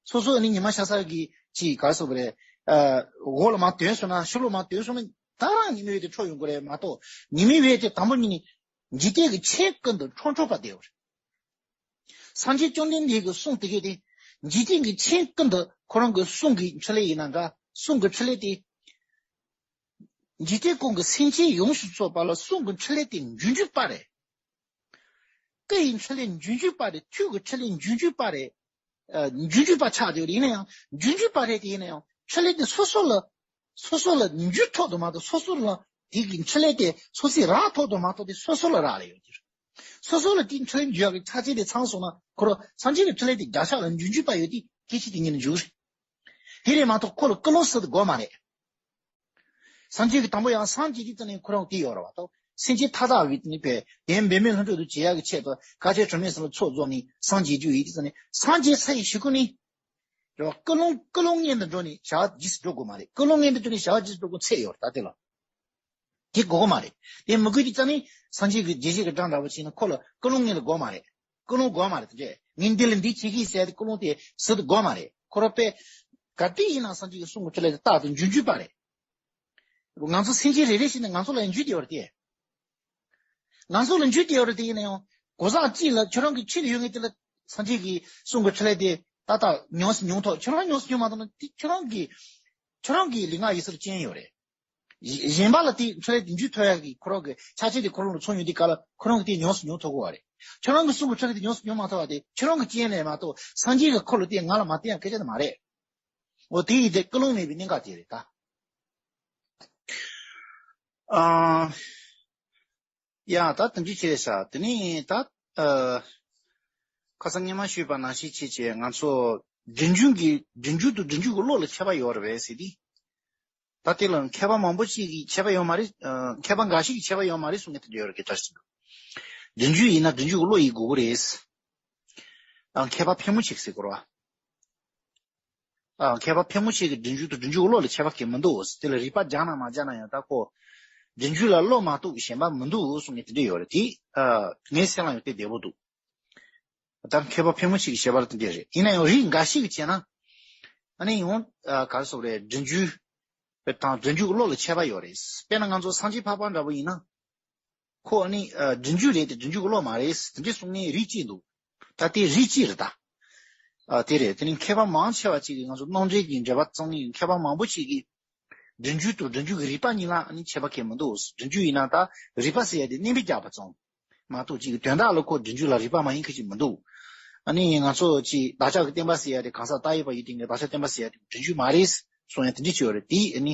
སོ་སོ་ནི་ཉི་མ་ཤར་ས་གི་ཅིག་ག་རེ་ཟེར་དགོས་རེད། ཨ། འོག་ལ་མར་ཐོན་སོང་ན་ཕྱི་ལོགས་མར་ཐོན་སོང་ན་ད་རང་ཉི་མའི་འོད་དེ་འཕྲོ་ཡོང་གི་རེད་མ་གཏོགས་ཉི་མའི་འོད་དེ་དང་པོ་ཉིད་ནས་འཇིག་རྟེན་གྱི་ཆོས་ཀུན་ཏུ་འཕྲོ་འཕྲོ་བ་དེ་ཡོད་རེད། སངས་རྒྱས་བཅོམ་ལྡན་འདས་ཀྱི་གསུང་དེ་གས་དེ་འཇིག་རྟེན་གྱི་ཆོས་ཀུན་ཏུ་ཁོ་རང་གི་གསུང་གི་འཕྲིན་ལས་ཡིན་ན་འདྲ་གསུང་གི་འཕྲིན་ལས་དེ། འཇིག་རྟེན་ཀུན་གྱི་སེམས་ཅན་ཡོངས་སུ་རྫོགས་པ་ལ་གསུང་གི་འཕྲིན་ལས་དེ་འབྱུང་འཇུག་པ་རེད། སྐུ་ཡི་འཕྲིན་ལས་འབྱུང་འཇུག་པ་རེད། ཐུགས་ཀྱི་འཕྲིན་ལས་འབྱུང་འཇུག་པ་རེད། ཨ། འབྱུང་འཇུག་པ་ཆགས་བསྡད་ཡོད་རེད། ཡིན་ན་ཡང་འབྱུང་འཇུག་པ་རེད་དེ་ཡིན་ན་ཡང་འཕྲིན་ལས་དེ་སོ་སོ་ལ། སོ་སོ་ལ་འཇུག་ཐུབ་དུ་མ་གཏོགས་སོ་སོ་ལ་དེ་གི་འཕྲིན་ལས་དེ་སོ་སོས་རག་ཐུབ་དུ་མ་གཏོགས་དེ་སོ་སོ་ལ་རག་ལས་ཡོད་ཀྱི་རེད། སོ་སོ་ལ་དེའི་འཕྲིན་ལས་འཇུག་ཡག་གི་ཆ་རྐྱེན་དེ་ཚང་སོང་ན་ཁོ་རང་སངས་རྒྱས་ཀྱི་འཕྲིན་ལས་དེ་བརྒྱ་ཆ་ལ་འབྱུང་འཇུག་པ་ཡོད་དེ་སྐད་ཆ་དེ་ཉིད་ནས་འཇུག་རེད། དེ་རེད་མ་གཏོགས་ཁོ་ལ་ཀུན་སློང་ཟེར་དུ་དགོས་མ་རེད། སངས་རྒྱས་ཀྱི་དང་པོ་ཡང་སངས་རྒྱས་དུས་ཙམ་ནས་ཁོ་རང་དེ་ཡོད་རེད་བ་དང་སེམས་ཅན་མཐའ་དག་གི་དེ་ནི་བས་དེ་འབད་མེད་ལྷུན་གྲུབ་ཏུ་བྱེད་ཡག་གི་ཆེད་དུ་བསྐལ་ཆེན་སྒྲོན་མེ་གསུམ་ལ་ཚོགས་རྫོགས་ནས་སངས་རྒྱས་རྒྱུ་ཡིན་དུས་ཙམ་ནས་སངས་རྒྱས་ཚར་ཡི་གཞུག་གུ་ནི། རེད་བ། ཀུན་སློང་ཀུན་སློང་མངོན་དུ་འགྲོ་ནས་བྱ་བ་རྗེས་སུ་འགྲོ་དགོས་མ་རེད། ཀུན་སློང་མངོན་དུ་འགྲོ་ནས་བྱ་བ་རྗེས་སུ་འགྲོ་དགོས་ཚད་ཡོད་རེད་ད་དེ་ལ། དེ་དགོས་ཀྱི་མ་རེད། དེ་མི་དགོས་དུས་ཙམ་ནས་སངས་རྒྱས་ཀྱི་རྗེས་བྱེད་ཀྱི་སྒྲ་འདྲ་བོ་བྱས་ན་ཁོ་ལ་ཀུན་སློང་མངོན་དུ་དགོས་མ་རེད། ཀུན་སློང་དགོས་མ་རེད་དེ་འདྲས་ངས་འདི་ལ་འདི་བྱེད་ཀྱི་ཟེར་ཏེ་ཀུན་སློང་དེ་ཟེར་དུ་དགོས་མ་རེད། ཁོ་རང་དཔེ། ག་དུས་ཡིན་ན་སངས་རྒྱས་ཀྱི་གསུང་གི་འཕྲིན་ལས་དེ་རྟག་ཏུ་འབྱུང་འཇུག་པ་རེད། ང་ཚོ་སེམས་ཅན་རེ་རེ་བཞིན་ནས་ང་ཚོ་ལ་འཇུག་བསྡད་ཡོད་རེད་དེ། ང་ཚོ་ལ་འཇུག་བསྡད་ཡོད་རེད་དེ་ཡིན་ན་ཡང་གོ་ས་གཅིག་ལ་ཁྱོད་རང་གི་ཁྱིམ་ལ་ཡོད་མཁན་དེ་ལ་སངས་རྒྱས་ཀྱི་གསུང་གི་འཕྲིན་ལས་དེ་ཏག་ཏག་ཉམས་སུ་མྱོང་ཐུབ། ཁྱོད་རང་ཉམས་སུ་མྱོང་མ་ཐུབ་ན་དེ་ཁྱོད་རང་གི་ཁྱོད་རང་གི་ལུས་ངག་ཡིད་གསུམ་ལ་རྐྱེན་ཡོད་རེད། གཞན་པ་ལ་དེ་འཕྲིན་ལས་དེ་འཇུག་ཐུབ་ཡག་གི་ཁོ་རང་གི་ཆ་རྐྱེན་དེ་ཁོ་རང་ལ་ཚང་ཡོང་དུས་སྐབས་ལ་ཁོ་རང་གིས་དེ་ཉམས་སུ་མྱོང་ཐུབ་དགོས་པ་རེད། ཁྱོད་རང་གི་གསུང་གི་འཕྲིན་ལས་དེ་ཉམས་སུ་མྱོང་མ་ཐུབ་པ་དེ་ཁྱོད་རང་གི་རྐྱེན་ལས་མ་གཏོགས་སངས་རྒྱས་ཀྱིས་ཁོ་ལ་དེ་ང་ལ་མ་བསྟན་ཡག་སྐད་ཆ་དེ་མ་རེད། འོ་དེ་ཡིན་དེ་ཀུན་སློང་མེད་པའི་གནད་འགག་དེ་རེད་ད། ཨ། ཡ་ད་དེ་འདྲ་བྱས་ཤག་དེ་ནས་ད། ཨ། ཁ་སང་སྔོན་མ་ཞུས་པ་ནང་བཞིན་བྱས་བྱས་ང་ཚོ་སྒྲིབ་འཇུག་གི་སྒྲིབ་འཇུག་དང་སྒྲིབ་འཇུག་གི་བློ་ལ་ཁྱད་པར་ཡོད་རེད་པས་ཟེར་དུས། ད་དེ་ལ་མཁས་པ་མང་པོ་ཞིག་གིས་ཁྱད་པར་ཡོད་མ་རེད། ཨ། མཁས་པ་འགའ་ཞིག་གིས་ཁྱད་པར་ཡོད་མ་རེད་གསུང་མཁན་དེ་འདྲ་ཡོད་རེད་སྐད་ཆ་ཞིག་འདུག་སྒྲིབ་འཇུག་ཡིན་ན་སྒྲིབ་འཇུག་གི་བློ་ཡིན་དགོས་ཀྱི་རེད། ཨ། མཁས་པ་ཕལ་མོ་ཆེ་གིས་ཟེར་གོ་རེད་བ། ཨ། མཁས་པ་ཕལ་མོ་ཆེ་གིས་སྒྲིབ་འཇུག་དང་སྒྲིབ་འཇུག་གི་བློ་ལ་ཁྱད་པར་གང་ཡང་མི་འདུག་དེ་ལ་རིགས་པ་སྦྱངས་ན་མ་སྦྱངས་ན་ཡང་ད་ཁོ། སྒྲིབ་འཇུག་ལ་བློ་མ་གཏོགས་གཞན་པ་མི་འདུག་གསུང་མཁན་དེ་འདྲ་ཡོད་རེད་དེ། ཨ། ངའི་སེམས་ལ་ཡང་དེ་བདེ་པོ་འདུག་ད་མཁས་པ་ཕལ་མོ་ཆེ་གི་བཞེད་པ་ལ་དེ་འདྲ་རེད། ཡིན་ན་ཡང་རིགས་འགའ་ཞིག་གིས་བྱས་ན། ཨ་ནི་ཡང་། ཨ། ག་རེ་ཟེར་དགོས་རེད། སྒྲིབ་འཇུག་དང་སྒྲིབ་འཇུག་གི་བློ་ལ་ཁྱད་པར་ཡོད་རེད། དཔེར་ན་ང་ཚོ་སངས་རྒྱས་འཕགས་པ་འདྲ་པོ་ཡིན་ན། ཁོ་ཨ་ནི་ཨ་སྒྲིབ་འཇུག་རེད་དེ་སྒྲིབ་འཇུག་གི་བློ་མ་རེད་དེ་འདྲ་གསུང་མཁན་རིགས་གཅིག་འདུག་ད་དེ་རིགས་གཅིག་རེད་ད། ཨ་དེ་རེད། དེ་ནི་མཁས་པ་མང་ཆེ་བ་གཅིག་གིས་ང་ཚོ་རྣམ་འགྲེལ་གྱི་འགྲེལ་པ་བརྩམས་མཁན་མཁས་པ་མང་པོ་ཞིག་གིས་སྒྲིབ་འཇུག་དང་སྒྲིབ་འཇུག་གི་རིགས་པ་གཉིས་ལ་ཨ་ནི་ཁྱད་པར་གང་ཡང་མི་འདུག་སྒྲིབ་འཇུག་ཡིན་ན་ད་རིགས་པ་ཟེར་ཡ་དེ་བསྣན་པས་རྒྱག་པ་ཙམ་མ་གཏོགས་གཅིག་གི་དོན་དག་ལ་ཁོ་སྒྲིབ་འཇུག་ལ་རིགས་པ་མ་ཡིན་མཁན་ཅིག་མི་འདུག་ཨ་ནི་ང་ཚོ་གཅིག་བདག་ཅག་གི་བསྟན་པ་ཟེར་ཡ་དེ་གང་ཟག་བཏགས་ཡོད་པ་ཡིན་དེ་ངས་བདག་ཅག་བསྟན་པ་ཟེར་ཡ་དེ་སྒྲིབ་འཇུག་མ་རེད་གསུང་ཡ་དེ་འདྲ་ཅིག་ཡོད་རེད། དེ་ཨ་ནི་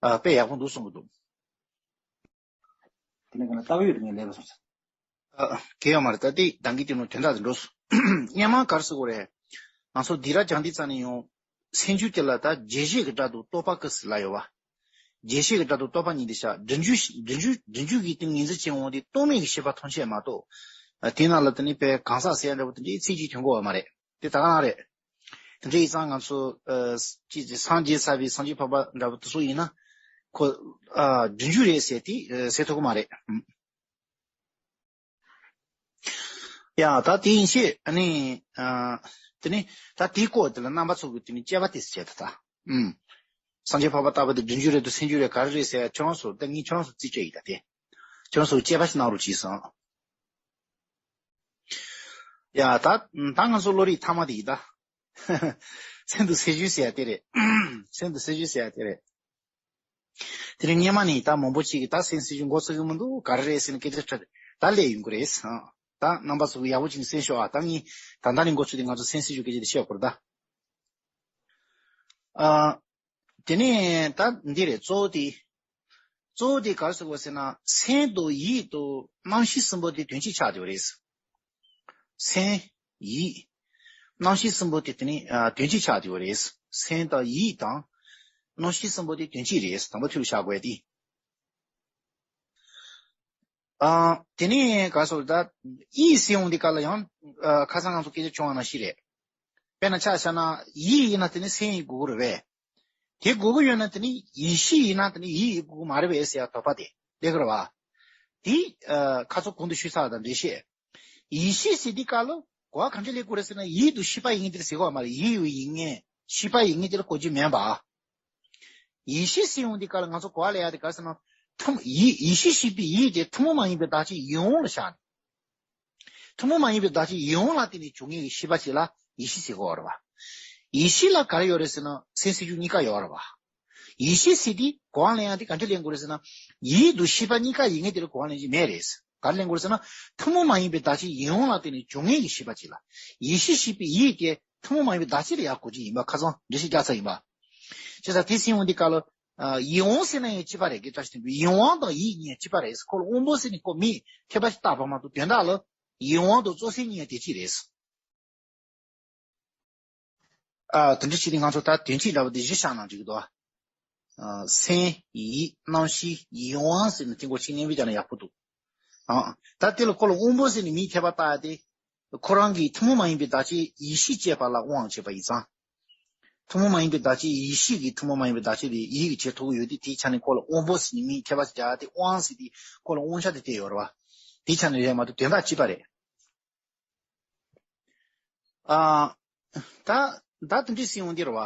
ཨ་དཔེ་ཡག་པོ་འདུག་གསུང་གི་འདུག་དེ་ནས་ག་ན་ལྟ་བུ་ཡོད་དེ་ངས་ལས་པ་སོང་ཟེར། ཨ། གལ་ཡོད་མ་རེད། ད་ལྟའི་གདངས་ཀྱི་དེ་ནང་དོན་དག་དེ་འགྲོ་སོང་། སྔོན་མ་ག་རེ་ཟེར་དགོས་རེད། ང་ཚོ་སྡིགས་ར་སྦྱང་དུས་ཙམ་ནས་ཡང་སེམས་རྒྱུད་དེ་ལ་ད་རྗེས་བྱེད་ཀྱི་སྒྲ་དང་རྟོག་པ་ཀུན་ཟེར་ལབ་ཡོད་པ། རྗེས་བྱེད་ཀྱི་སྒྲ་དང་རྟོག་པ་གཉིས་དེ་བཞག་སྒྲིབ་འཇུག་སྒྲིབ་འཇུག་སྒྲིབ་འཇུག་གི་སྟེང་ངོས་འཛིན་བྱེད་འོང་དུས་རྟོག་མེད་ཀྱི་ཤེས་པ་ཐམས་ཅད་མ་གཏོགས། དེ་ནང་ལ་དེ་ནི་དཔེ་གང་ཟག་ཟེར་ཡ་འདྲ་པོ་དེ་འདྲའི་ཚིག་གཅིག་ཐོན་གྱི་ཡོད་མ་རེད། དེ་ད་ག་རང་རེད། དེ་འདྲ་ཡིན་ཙང་ང་ཚོ་ཨ་ཅི་ཅི་སངས་རྒྱས་ཚར་བའི་སངས་རྒྱས་འཕགས་པ་འདྲ་པོ་དེ་ཚོ་ཡིན་ན། ཁོ་ཨ་སྒྲིབ་འཇུག་རེད་ཟེར་དེ་ཨ་ཟེར་ཐུབ་ཀྱི་མ་རེད། ཡ་ད་དེ་ཡིན་ཕྱིར་ཨ་ནི་ཨ། དེ་ནི་ད་དེའི་སྐོར་དེ་ལ་རྣམ་པ་ཚོ་གི་དེ་ནི་དཔྱད་པ་དེ་བྱས་ད་ད། ཨུམ། སངས་རྒྱས་འཕགས་པ་ལྟ་བུ་དེ་སྒྲུབ་རྒྱུ་རེད་དོ་སེམས་རྒྱུ་རེད་ག་རེ་རེད་ཟེར་ཡ་ཁྱོད་རང་ཚོ་ད་ངས་ཁྱོད་རང་ཚོ་རྩིས་སྤྲད་ཡིན་ད་དེ། ཁྱོད་རང་ཚོ་དཔྱད་པ་ཞིག་གནང་རོགས་གྱིས་སོང་། ཡ་ད་ད་ང་ཚོ་བློ་རིག་ཐ་མ་དེ་ཡིན་ད། སེམས་དང་སེམས་རྒྱུད་ཟེར་ཡ་དེ་རེད། སེམས་དང་སེམས་རྒྱུད་ཟེར་ཡ་དེ་རེད། དེ་རིང་སྔོན་མ་ནས་ད་མང་པོ་ཅིག་གིས་ད་སེམས་སེམས་རྒྱུད་མགོ་ཚོད་ཀྱི་མི་འདུག་ག་རེ་རེད་ཟེར་ནས་སྐད་ཆ་དྲིས་ད་སླེབས་ཡོང་གི་རེད། ད་རྣམ་པ་ཚོ་གིས་ཡག་པོ་ཅིག་གསན་ཤོག་ཨ། ད་ངས་ད་ལྟ་ནས་མགོ་ཚོད་དེ་ང་ཚོ་སེམས་སེམས་རྒྱུད་སྐད་ཆ་དེ་བཤད་དགོས་རེད་ད། ཨ། དེ་ནས་ད་འདི་རེད་གཙོ་བོ་དེ། གཙོ་བོ་དེ་ག་རེ་ཟེར་དགོས་ཟེར་ན་སེམས་དང་ཡིད་དང་རྣམ་ཤེས་གསུམ་པོ་དེ་དོན་གཅིག་ཆགས་བསྡད་པ་རེད། སེམས། ཡིད། རྣམ་ཤེས་གསུམ་པོ་དེ་དེ་ནི་ཨ་དོན་གཅིག་ཆགས་བསྡད་པ་རེད། སེམས་དང་ཡིད་དང་། རྣམ་ཤེས་གསུམ་པོ་དེ་དོན་གཅིག་རེད་དང་པོ་ཐོས་ལ་བཞག་དགོས་ཏེ། ཨ། དེ་ནས་ག་རེ་ཟེར་ད། ཡིད་ཟེར་ཡོང་དུས་སྐབས་ལ་ཡང་ཨ་ཁ་སང་ང་ཚོ་སྐད་ཆ་བྱུང་བ་ནང་བཞིན་རེད། དཔེར་ན་ཆ་བཞག་ན་ཡིད་ཡིན་ན་དེ་ནི་སེམས་ཡིན་དགོས་ཀྱི་རེད་པས། དེ་དགོས་ཀྱི་ཡོད་ན་དེ་ནི་ཡིད་ཤེས་ཡིན་ན་དེ་ནི་ཡིད་ཡིན་དགོས་ཀྱི་མ་རེད་པས་ཟེར་ཡ་དོགས་པ་དེ་སླེབས་ཀྱི་རེད་པ། དེ་ཨ་ཁ་སང་གོང་དུ་ཞུས་ཚར་བ་དང་འགྲེལ་བཤད། ཡིད་ཤེས་ཟེར་དུས་སྐབས་ལ་གོ་བ་ག་འདྲ་ལེན་དགོས་རེད་ཟེར་ན་ཡིད་དང་ཤེས་པ་ཡིན་ངེས་དེ་ཟེར་གོ་བ་མ་རེད། ཡིད་ཡིན་ངེས་ཤེས་པ་ཡིན་ངེས་དེ་ལ་གོ་རྒྱུ་མིན་པ། ཡིད་ཤེས་ཟེར་ཡོང་དུས་སྐབས་ལ་ང་ཚོ་གོ་བ་ལེན་ཡ་དེ་ག་རེ་ཟེར་ན། ཐུན་ཡིད་ཡིད་ཤེས་ཤེས་པའི་ཡིད་དེ་ཐུན་མོང་མ་ཡིན་པའི་བདག་ཅིག་ཡིད་དབང་ལ་བཞག་ནས། ཐུན་མོང་མ་ཡིན་པའི་བདག་ཅིག་ཡིད་དབང་ལ་བརྟེན་ནས་བྱུང་ངེས་ཀྱི་ཤེས་པ་ཅིག་ལ་ཡིད་ཤེས་ཟེར་གོ་བ་རེད་པ། ཡིད་ཤེས་ལ་ག་རེ་ཡོད་རེད་ཟེར་ན་སེམས་སེམས་རྒྱུད་གཉིས་ཀ་ཡོད་རེད་པ། ཡིད་ཤེས་ཟེར་དུས་གོ་བ་ལེན་ཡ་དེ་ག་འདྲ་ལེན་དགོས་རེད་ཟེར་ན། ཡིད་དང་ཤེས་པ་གཉིས་ཀ་ཡིན་ངེས་དེ་ལ་གོ་བ་ལེན་གྱི་མེད་རེད། ག་རེ་ལེན་དགོས་རེད་ཟེར་ན། ཐུན་མོང་མ་ཡིན་པའི་བདག་ཅིག་ཡིད་དབང་ལ་བརྟེན་ནས་བྱུང་ངེས་ཀྱི་ཤེས་པ་ཅིག་ལ། ཡིད་ཤེས་ཤེས་པའི་ཡིད་དེ་ཐུན་མོང་མ་ཡིན་པའི་བདག་ཅིག་ལ་ཡར་གོ་རྒྱུ་ཡིན་པ་ཁ་སང་འགྲེལ་བཤད་རྒྱག་ཚར་ཡིན་པ། བྱས་ཙང་དེ་ཟེར་ཡོང་དུས་སྐབས་ལ། ཨ། ཡིད་དབང་ཟེར་ན་ཡང་གཅིག་པ་རེད། དགེ་བཀྲ་ཤིས་ལྷུན་པོ་ཡིད་དབང་དང་ཡིད་གཉིས་གཅིག་པ་རེད། ཁོ་ལ་དབང་པོ་ཟེར་ནས་ཁོ་མིང་ཐེབས་པ་ཞིག་བཏགས་པ་མ་གཏོགས་དོན་དག་ལ་ཡིད་དབང་དང་གཙོ་སེམས་གཉིས་ཡང་དེ་གཅིག་རེད། ཨ། དེ་འདྲ་བྱས་ཏེ་ང་ཚོ་ད་དོན་ཚིག་འདྲ་བོ་དེ་བཞི་བཞག་ན་འགྲིག་གི་འདུག་ཨ། སེམས། ཡིད། རྣམ་ཤེས། ཡིད་དབང་ཟེར་ནས་དེ་མགོ་ཅིག་སྙན་པོ་བརྒྱབ་ན་ཡག་པོ་འདུག་ཨ། ད་དེ་ལ་ཁོ་ལ་དབང་པོ་ཟེར་ནས་མིང་ཐེབས་པ་བཏགས་ཡ་དེ། ཁོ་རང་གི་ཐུན་མོང་མ་ཡིན་པའི་བདག་ཅིག་ཡིད་ཤེས་སྐྱེས་པ་ལ་དབང་བྱེད་པ་ཡིན་ཙང་། ཐུན་མོང་མ་ཡིན་པའི་བདག་ཅིག་ཡིད་ཤེས་ཀྱི་ཐུན་མོང་མ་ཡིན་པའི་བདག་ཅིག་དེ་ཡིད་ཀྱི་བྱེད་ཐུབ་ཀྱི་ཡོད་དེ། དེའི་ཆ་ནས་ཁོ་ལ་དབང་པོ་ཟེར་ནས་མིང་ཐེབས་པ་ཅིག་བརྒྱབ་ཡ་དེ་དབང་ཟེར་དེ་ཁོ་ལ་དབང་ཆ་དེ་སྤྲད་ཡོད་རེད་པ། དེའི་ཆ་ནས་རེད་མ་གཏོགས་དོན་དག་གཅིག་པ་རེད། ཨ། ད་ད་དེ་འདྲ་ཟེར་ཡོང་དུས་རེད་པ།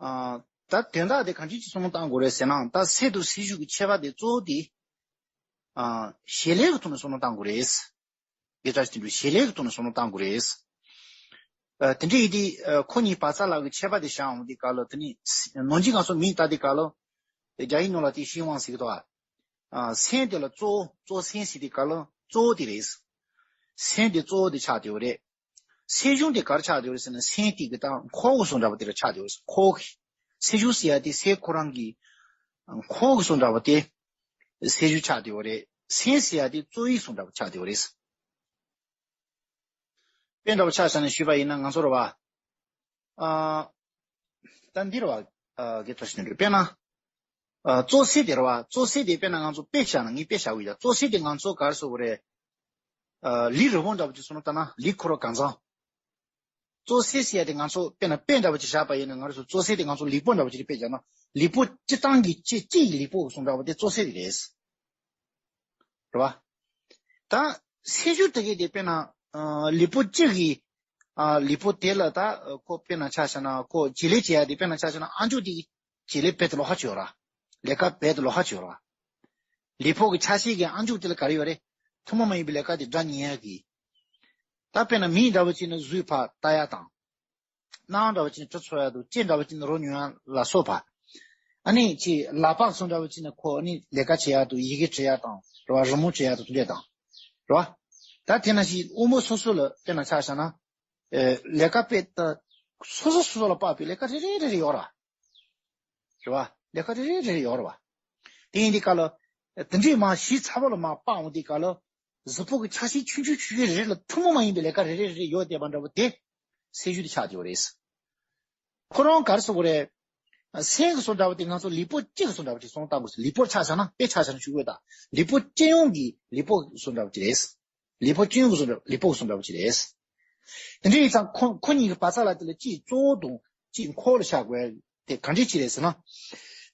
ཨ། ད་དོན་དག་དེ་ག་འདྲ་ཅིག་བསམ་བློ་བཏང་དགོས་རེད་ཟེར་ན། ད་སེམས་དང་སེམས་རྒྱུད་ཀྱི་ཁྱད་པར་དེ་གཙོ་བོ་དེ། ཨ། བྱེད་ལས་ཀྱི་ཐོག་ནས་བསམ་བློ་བཏང་དགོས་རེད། དགེ་བཀྲ་ཤིས་ལྷུན་པོ་བྱེད་ལས་ཀྱི་ཐོག་ནས་བསམ་བློ་བཏང་དགོས་རེད། ཨ། དེ་འདྲ་ཡིན་དུས་ཨ། ཁོ་གཉིས་བར་མཚམས་ལ་གི་ཁྱད་པར་དེ་བཞག་འོང་དུས་སྐབས་ལ། དེ་ནི་ནང་ཆོས་ང་ཚོ་མིང་བཏགས་དུས་སྐབས་ལ། རྒྱ་ཡིག་ནང་ལ་དེ་ཤིན་དབང་ཟེར་གི་འདུག་ཨ། ཨ། སེམས་དེ་ལ་གཙོ་བོ་གཙོ་སེམས་ཟེར་དུས་སྐབས་ལ་གཙོ་བོ་དེ་རེད། སེམས་དེ་གཙོ་བོ་དེ་ཆགས་བསྡད་ཡོད་རེད། སེམས་བྱུང་དེ་ག་རེ་ཆགས་བསྡད་ཡོད་རེད་ཟེར་ན། སེམས་དེ་གི་ད་འཁོར་གྱི་བཟོ་འདྲ་པོ་དེ་ར་ཆགས་བསྡད་ཡོད་རེད། འཁོར་གྱི། སེམས་བྱུང་ཟེར་ཡ་དེ་སེམས་ཁོ་རང་གི་འཁོར་གྱི་བཟོ་འདྲ་པོ་དེ་སེམས་བྱུང་ཆགས་བསྡད་ཡོད་རེད། སེམས་ཟེར་ཡ་དེ་གཙོ་བོའི་བཟོ་འདྲ་པོ་ཆགས་བསྡད་ཡོད་རེད། དཔེ་འདྲ་པོ་ཆ་བཞག་ནས་ཞུས་པ་ཡིན་ན་ང་ཚོ་རེད་པ། ཨ། ད་འདི་རེད་པ། ཨ། དགེ་བཀྲ་ཤིས་ལྷུན་པོ། དཔེར་ན། ཨ། གཙོ་སེམས་དེ་རེད་པ། གཙོ་སེམས་དེ་དཔེར་ན་ང་ཚོ་དཔེ་བཞག་ན། ངས་དཔེ་བཞག་གི་ཡོད། གཙོ་སེམས་དེ་ང་ཚོ་ག་རེ་ཟེར་དགོས་རེད། ཨ། ལུས་རིལ་པོ་འདྲ་པོ་ཅིག་བཟོ་ན་ལྟ་ན་ལུས་ཁོ་རང་གང་ཚང་། གཙོ་སེམས་ཟེར་ཡ་དེ་ང་ཚོ་དཔེར་ན་དཔེ་འདྲ་པོ་ཅིག་བཞག་པ་ཡིན་ན། ང་རང་ཚོ་གཙོ་སེམས་དེ་ང་ཚོ་ལུས་པོ་འདྲ་པོ་ཅིག་ལ་དཔེ་བཞག་ན། ལུས་པོ་སྤྱིར་བཏང་གི་ལྕེ་ལྕེ་ཡི་ལུས་པོ་བཟོ་འདྲ་པོ་དེ་གཙོ་སེམས་དེ་རེད། རེད་པ། ད་སེམས་བྱུང་དེ་གའི་དེ་དཔེར་ན། ཨ། ལུས་པོ་གཅིག་གི། ཨ། ལུས་པོ་དེ་ལ་ད་ཁོ་དཔེར་ན་ཆ་བཞག་ན་ཁོ་བྱེད་ལས་བྱེད་ཡ་དེ་དཔེར་ན་ཆ་བཞག་ན་ཨ་མཆོག་དེ་གི་བྱེད་ལས་རྦད་དེ་ལོགས་ཀ་ཅིག་ཡོད་རེད། ལས་ཀ་རྦད་དེ་ལོགས་ཀ་ཅིག་ཡོད་རེད། ལུས་པོ་གི་ཆ་ཤས་ཀྱི་ཨ་མཆོག་དེ་ལ་ག་རེ་ཡོད་རེད། ཐུན་མོང་མ་ཡིན་པའི་ལས་ཀ་དེ་སྒྲ་ཉན་ཡ་གི། ད་དཔེར་ན་མིག་འདྲ་པོ་ཅིག་ནི་གཟུགས་ཕར་ལྟ་ཡ་དང་། རྣ་བ་འདྲ་པོ་ཅིག་ནི་དྲི་ཚོར་ཡ་དང་། ལྕེ་འདྲ་པོ་ཅིག་ནི་རོ་མྱོང་ཡ་ལ་སོགས་པ། ཨ་ནི་ཅིག་ལག་པ་སོགས་འདྲ་པོ་ཅིག་ནི་ཁོ་ཨ་ནི་ལས་ཀ་བྱེད་ཡ་དང་། ཡི་གེ་འབྲི་ཡ་དང་། རེད་པ། རི་མོ་འབྲི་ཡ་དང་། དེ་འདྲ་དང་། རེད་པ། ད་དེ་ནང་བཞིན་དབང་པོ་སོ་སོ་ལ་དཔེར་ན་ཆ་བཞག་ན། ཨེ། ལས་ཀ་དཔེ་ད་སོ་སོ་སོ་སོ་ལ་དཔག་པའི་ལས་ཀ་རེ་རེ་རེ་རེ་ཡོད་རེད། རེད་པ། ལས་ཀ་རེ་རེ་རེ་རེ་ཡོད་རེད་པ། དེ་ཡིན་དུས་སྐབས་ལ། དེ་འདྲའི་མར་ཞིབ་ཚགས་པོ་ལ་མར་དཔག་འོང་དུས་སྐབས་ལ། གཟུགས་པོ་གི་ཆ་ཤས་ཆུང་ཆུང་ཆུང་ཆུང་རེ་རེ་ལ་ཐུན་མོང་མ་ཡིན་པའི་ལས་ཀ་རེ་རེ་རེ་རེ་ཡོད་བསྡད་པ་འདྲ་པོ་དེ་སེམས་བྱུང་དེ་ཆགས་བསྡད་ཡོད་རེད། ཁོ་རང་ག་རེ་ཟེར་དགོས་རེད། སེམས་ཀྱི་བཟོ་འདྲ་པོ་དེ་ང་ཚོ་ལུས་པོ་གཅིག་གི་བཟོ་འདྲ་པོ་ཅིག་བསམ་བློ་བཏང་དགོས་ཟེར། ལུས་པོར་ཆ་བཞག་ན། དཔེ་ཆ་བཞག་ན་ཞུ་དགོས་ད། ལུས་པོ་སྤྱི་ཡོངས་ཀྱི་ལུས་པོ་བཟོ་འདྲ་པོ་ཅིག་རེད། ལུས་པོ་སྤྱི་ཡོངས་ཀྱི་བཟོ་འདྲ། ལུས་པོ་བཟོ་འདྲ་པོ་ཅིག་རེད། དེ་འདྲ་ཡིན་ཙང་ཁོ་ཁོ་གཉིས་ཀྱི་བར་མཚམས་ལ་དེ་ལ་གཅིག་གཙོ་བོ་དང་གཅིག་འཁོར་ལ་བཞག་དགོས་དེ་ག་འདྲ་ཅིག་རེད་ཟེར་ན།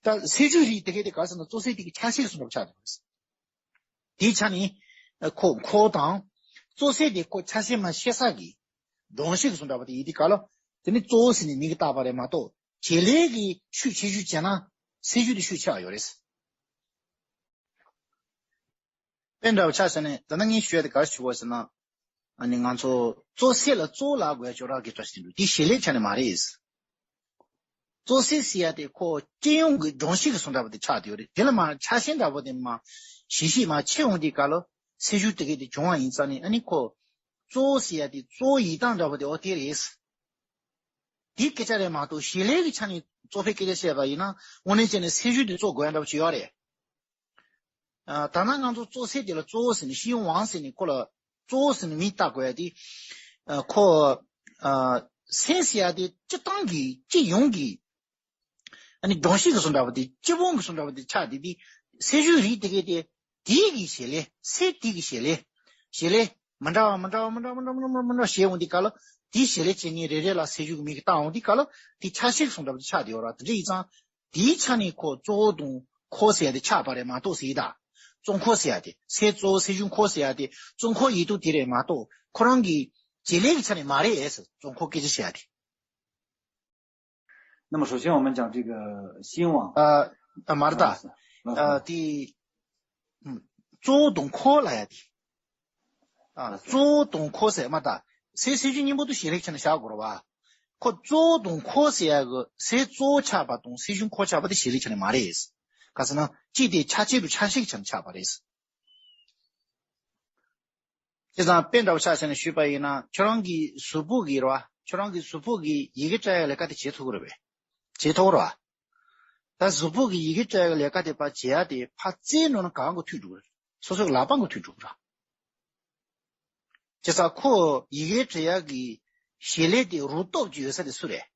ད་སེམས་བྱུང་རིགས་དེ་གའི་དེ་ག་རེ་ཟེར་ན། གཙོ་སེམས་དེ་གི་ཆ་ཤས་བཟོ་འདྲ་པོ་ཆགས་འདུག་ཟེར། དེའི་ཆ་ནས་ཁོ་འཁོར་དང་ གཙོ་སེལ་དེ་ཁོ་ཆ་ཤས་མ་ཤེས་ས་གི་སྒྲོམ་གཞི་གི་བཟོ་འདྲ་པོ་དེ་ཡིན་དུས་སྐབས་ལ། དེ་ནི་གཙོ་བོ་ཟེར་ནས་མིང་གི་བཏགས་པ་རེད་མ་གཏོགས། བྱེད་ལས་ཀྱི་ཤུགས་ཆེ་ཤོས་བྱས་ན་སེལ་ཤུགས་དེ་ཤུགས་ཆེ་བ་ཡོད་རེད། དཔེ་འདྲ་བོ་ཆ་བཞག་ནས་ད་ལྟ་ངས་ཞུ་ཡ་དེ་ག་རེ་ཞུ་དགོས་ཟེར་ན། ཨ་ནི་ང་ཚོ་གཙོ་སེལ་ལ་གཙོ་བོ་ལབ་དགོས་ཡ་ཅོག་ར་གི་འདྲ་ཞིག་འདུག་དེ་བྱེད་ལས་ཆ་ནས་མ་རེད། གཙོ་སེལ་ཟེར་ཡ་དེ་ཁོ་སྤྱི་ཡོངས་ཀྱི་སྒྲོམ་གཞི་གི་བཟོ་འདྲ་པོ་དེ་ཆགས་བསྡད་ཡོད་རེད། དེ་ལ་མ་ཆ་ཤས་འདྲ་པོ་དེ་མ་གཞི་ཤིག་མ་ཆེ་འོང་དུས་སྐབས་ལ་སེལ་ཤུགས་དེ་གས་དེ་བྱུང་བ་ཡིན་ཙང་ནི། ཨ་ནི་ཁོ་གཙོ་བོ་ཟེར་ཡ་དེ་གཙོ་བོ་ཡིན་སྟངས་འདྲ་པོ་དེ་འོ་དེ་རེད། དེའི་སྐད་ཆ་རེད་མ་གཏོགས་བྱེད་ལས་ཀྱི་ཆ་ནས་གཙོ་ཕལ་སྐད་ཆ་བཤད་པ་ཡིན་ན་དངོས་གནས་བྱས་ནས་སེལ་ཤུགས་དེ་གཙོ་དགོས་ཡ་འདྲ་པོ་ཅིག་ཡོད་རེད། ཨ། ད་ནང་ང་ཚོ་གཙོ་སེལ་དེ་ལ་གཙོ་བོ་ཟེར་ནས་ཤིན་ཝང་ཟེར་ནས་ཁོ་ལ་གཙོ་བོ་ཟེར་ནས་མིང་བཏགས་དགོས་ཡ་དེ། ཨ། ཁོ། ཨ། སེལ་ཟེར་ཡ་དེ་སྤྱི་བཏང་གི་སྤྱི་ཡོངས་ཀྱི། ཨ་ནི་སྒྲོམ་གཞི་གི་བཟོ་འདྲ་པོ་དེ་སྤྱི་དབང་གི་བཟོ་འདྲ་པོ་དེ་ཆགས་དེ་དེ། སེལ་ཤུགས་རིགས་དེ་གས་དེ། དེའི་གི་བྱེད་ལས་སེལ་དེ་གི་བྱེད་ལས། བྱེད་ལས་མི་འདྲ་བ་མི་འདྲ་བ་མི་འདྲ་བ་མི་འདྲ་བ་མི་འདྲ་བ་མི་འདྲ་བ་བྱེད་འོང་དུས་སྐབས་ལ། དེའི་བྱེད་ལས་བྱེད་མཁན་རེ་རེ་ལ་སེལ་ཤུགས་ཀྱི་མིང་གི་བཏགས་འོང་དུས་སྐབས་ལ། དེ་ཆ་ཤས་གི་བཟོ་འདྲ་པོ་དེ་ཆགས་དེ་ཡོད་ར། དེ་འདྲ་ཡིན་ཙང་། དེའི་ཆ་ནས་ཁོ་གཙོ་བོ་དང་འཁོར་ཟེར་ཡ་དེ་ཆགས་པ་རེད་མ་གཏོགས་ཟེར་ད། གཙོ་འཁོར་ཟེར་ཡ་དེ་སེལ་གཙོ་བོ་སེལ་ཤུགས་འཁོར་ཟེར་ཡ་དེ་གཙོ་འཁོར་ཡིན་དུས་དེ་རེད་མ་གཏོགས་ཁོ་རང་གི་བྱེད་ལས་ཀྱི་ཆ་ནས་མ་རེད་ཟེར། གཙོ་འཁོར་སྐད་ཆ་བཤད་ཡ་དེ། 那么首先我们讲这个兴旺。 ཨ། ཨ། མ་རེད་ད། ཨ། དེ། ཨུམ། གཙོ་བོ་དང་འཁོར་ལབ་ཡ་དེ། ཨ། གཙོ་བོ་དང་འཁོར་ཟེར་མ་ད། སེལ་སེལ་ཤུགས་གཉིས་པོ་དེ་བྱེད་ལས་ཆ་ནས་བཞག་དགོས་རེད་བ། ཁོ་གཙོ་བོ་དང་འཁོར་ཟེར་ཡ་གི་སེལ་གཙོ་བོ་ཆགས་པ་དང་སེལ་ཤུགས་འཁོར་ཆགས་པ་དེ་བྱེད་ལས་ཆ་ནས་མ་རེད། ག་ཟེར་ན་གཅིག་དེ་ཆ་ཆེ་རུ་ཆ་ཤས་ཆ་ནས་ཆགས་པ་རེད། བྱས་ཙང་དཔེ་འདྲ་བོ་ཆ་བཞག་ནས་ཞུས་པ་ཡིན་ན་ཁྱོད་རང་གི་གཟུགས་པོ་གི་རེད་བ། ཁྱོད་རང་གི་གཟུགས་པོ་གི་ཡི་གེ་བྲི་ཡ་ལས་ཀ་དེ་བྱེད་ཐུབ་ཀྱི་རེད་པས། བྱེད་ཐུབ་ཀྱི་རེད་བ། ད་གཟུགས་པོ་གི་ཡི་གེ་བྲི་ཡ་ལས་ཀ་དེ་ཕར་བྱེད་ཡ་དེ་ཕར་རྩའི་ནང་ན་གང་གི་མཐུད་འགྲོ་གི་རེད། སོ་སོའི་ལག་པ་གི་མཐུད་འགྲོ་གི་རེད། བྱས་ཙང་ཁོ་ཡི་གེ་བྲི་ཡ་གི་བྱེད་ལས་དེ་རུ་ཏོག་ཅིག་ཡོད་ས་དེ་སུ་རེད།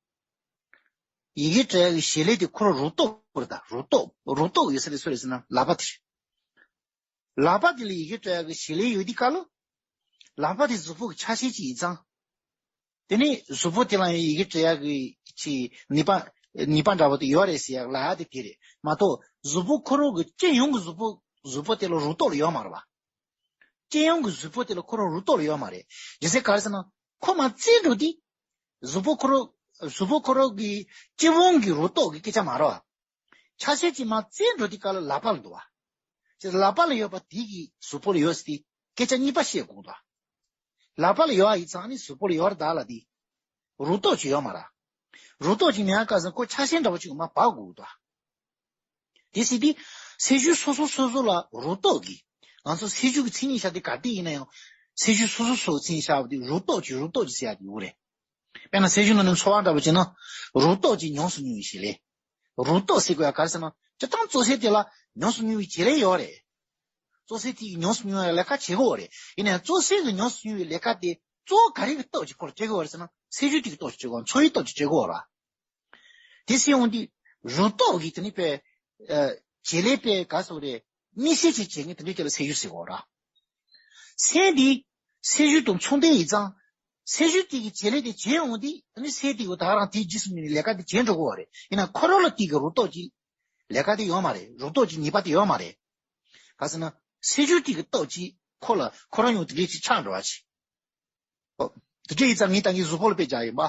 ཡི་གེ་བྲི་ཡ་གི་བྱེད་ལས་དེ་ཁོ་རང་རུ་ཏོག་རེད་ད། རུ་ཏོག་རུ་ཏོག་ཡོད་ས་དེ་སུ་རེད་ཟེར་ན་ལག་པ་དེ་རེད། ལག་པ་དེ་ལ་ཡི་གེ་བྲི་ཡ་གི་བྱེད་ལས་ཡོད་དུས་སྐབས་ལ། ལག་པ་དེ་གཟུགས་པོ་གི་ཆ་ཤས་ཅིག་ཡིན་ཙང་། དེ་ནས་གཟུགས་པོ་དེ་ལ་ཡང་ཡི་གེ་བྲི་ཡ་གི་ཅིག་ནུས་པ་ནུས་པ་འདྲ་པོ་དེ་ཡོད་རེད་ཟེར་ཡ་ལབ་ཡ་དེ་དེ་རེད་མ་གཏོགས་གཟུགས་པོ་ཁོ་རང་གི་སྤྱི་ཡོངས་ཀྱི་གཟུགས་པོ་གཟུགས་པོ་དེ་ལ་རུ་ཏོག་ལ་ཡོད་མ་རེད་བ། སྤྱི་ཡོངས་ཀྱི་གཟུགས་པོ་དེ་ལ་ཁོ་རང་རུ་ཏོག་ལ་ཡོད་མ་རེད། རྒྱུ་མཚན་ག་རེ་ཟེར་ན་ཁོ་མར་བཙིར་འགྲོ་དུས། གཟུགས་པོ་ཁོ་རང་གཟུགས་པོ་ཁོ་རང་གི་སྤྱི་བོ་གི་རུ་ཏོག་གི་སྐད་ཆ་མ་རེད་བ། ཆ་ཤས་ཅིག་མར་བཙིར་འགྲོ་དུས་སྐབས་ལ་ལག་པ་ལ་འདུག་བ། ཅེས་ལག་པ་ལ་ཡོད་པ་དེ་གིས་གཟུགས་པོ་ལ་ཡོད་ཟེར་ཏེ་སྐད་ཆ་གཉིས་པ་བཤད་དགོས་འདུག་བ། ལག་པ་ལ་ཡོད་པ་ཡིན་ཙང་ནི་གཟུགས་པོ་ལ་ཡོད་རེད་ད་ལབ་དུས། རུ་ཏོག་ཅིག་ཡོད་མ་རེད། རུ་ཏོག་ཅིག་མེད་པ་སྐབས་སུ་ཁོ་ཆ་ཤས་འདྲ་པོ་ཅིག་མར་འབབ་དགོས་འདུག་བ། དེ་ཟེར་དུས། སེལ་ཤུགས་སོ་སོ་སོ་སོ་ལ་རུ་ཏོག་གི། ང་ཚོ་སེལ་ཤུགས་ཀྱི་མཚན་ཉིད་བཞག་དུས་ག་དུས་ཡིན་ན་ཡང་། སེལ་ཤུགས་སོ་སོ་སོ་སོའི་མཚན་ཉིད་བཞག་པ་དེ་རུ་ཏོག་ཅིག་རུ་ཏོག་ཅིག་ཟེར་ཡ་དེ་ཡོད་རེད། དཔེར་ན་སེལ་ཤུགས་ནང་ནས་ཚོར་བ་འདྲ་པོ་བྱས་ན། རུ་ཏོག་ཅིག་ཉམས་སུ་མྱོང་བའི་བྱེད་ལས། རུ་ཏོག་ཟེར་དགོས་ཡ་ག་རེ་ཟེར་ན། སྤྱིར་བཏང་གཙོ་ཆེ་དེ་ལ་ཉམས་སུ་མྱོང་བའི་བྱེད་ལས་ཡོད་རེད། གཙོ་ཆེ་དེ་ཉམས་སུ་མྱོང་བའི་ལས་ཀ་བྱེད་དགོས་རེད། ཡིན་ནའང་གཙོ་ཆེ་གི་ཉམས་སུ་མྱོང་བའི་ལས་ཀ་དེ་གཙོ་བོ་ག་རེ་གི་སྟོབས་ཀྱིས་ཁོ་ལ་སྤྲད་དགོས་རེད་ཟེར་ན། སེལ་ཤུགས་དེ་གི་སྟོབས་ཀྱིས་སྤྲད་དགོས། ཚོར་བའི་སྟོབས་ཀྱིས་སྤྲད་དགོས་ར། དེ་ཟེར་འོང་དུས་རུ་ཏོག་གིས་དེ་ནི་དཔེ། ཨ། བྱེད་ལས་དཔེ་ག་ཟེར་རེད། དམིགས་བསལ་གྱིས་བྱེད་མཁན་དེ་འདྲའི་དེ་ལ་སེལ་ཤུགས་ཟེར་གོ་ར། ཚད་འདི། སེལ་ཤུགས་དང་མཚུངས་ལྡན་ཡིན་ཙང་། སེལ་ཤུགས་དེ་གི་བྱེད་ལས་དེ་བྱེད་འོང་དུས་དེ་ནི་ཚད་དེ་གི་ད་རང་དེའི་རྗེས་སུ་འབྲང་ནས་ལས་ཀ་དེ་བྱེད་འགྲོ་གོ་བ་རེད། ཡིན་ན་ཁོ་རང་ལ་དེ་གི་རུ་ཏོག་གི་ལས་ཀ་དེ་ཡོད་མ་རེད། རུ་ཏོག་གི་ནུས་པ་དེ་ཡོད་མ་རེད། ག་ཟེར་ན། སེལ་ཤུགས་དེ་གི་སྟོབས་ཀྱིས་ཁོ་ལ་ཁོ་རང་ཡང་དེ་འདྲའི་ཅིག་ཆགས་འགྲོ་བ་ཅིག་ཨོ། དེ་འདྲ་ཡིན་ཙང་ངས་ད་ངའི་གཟུགས་པོ་ལ་དཔེ་བཞག་ཡིན་པ།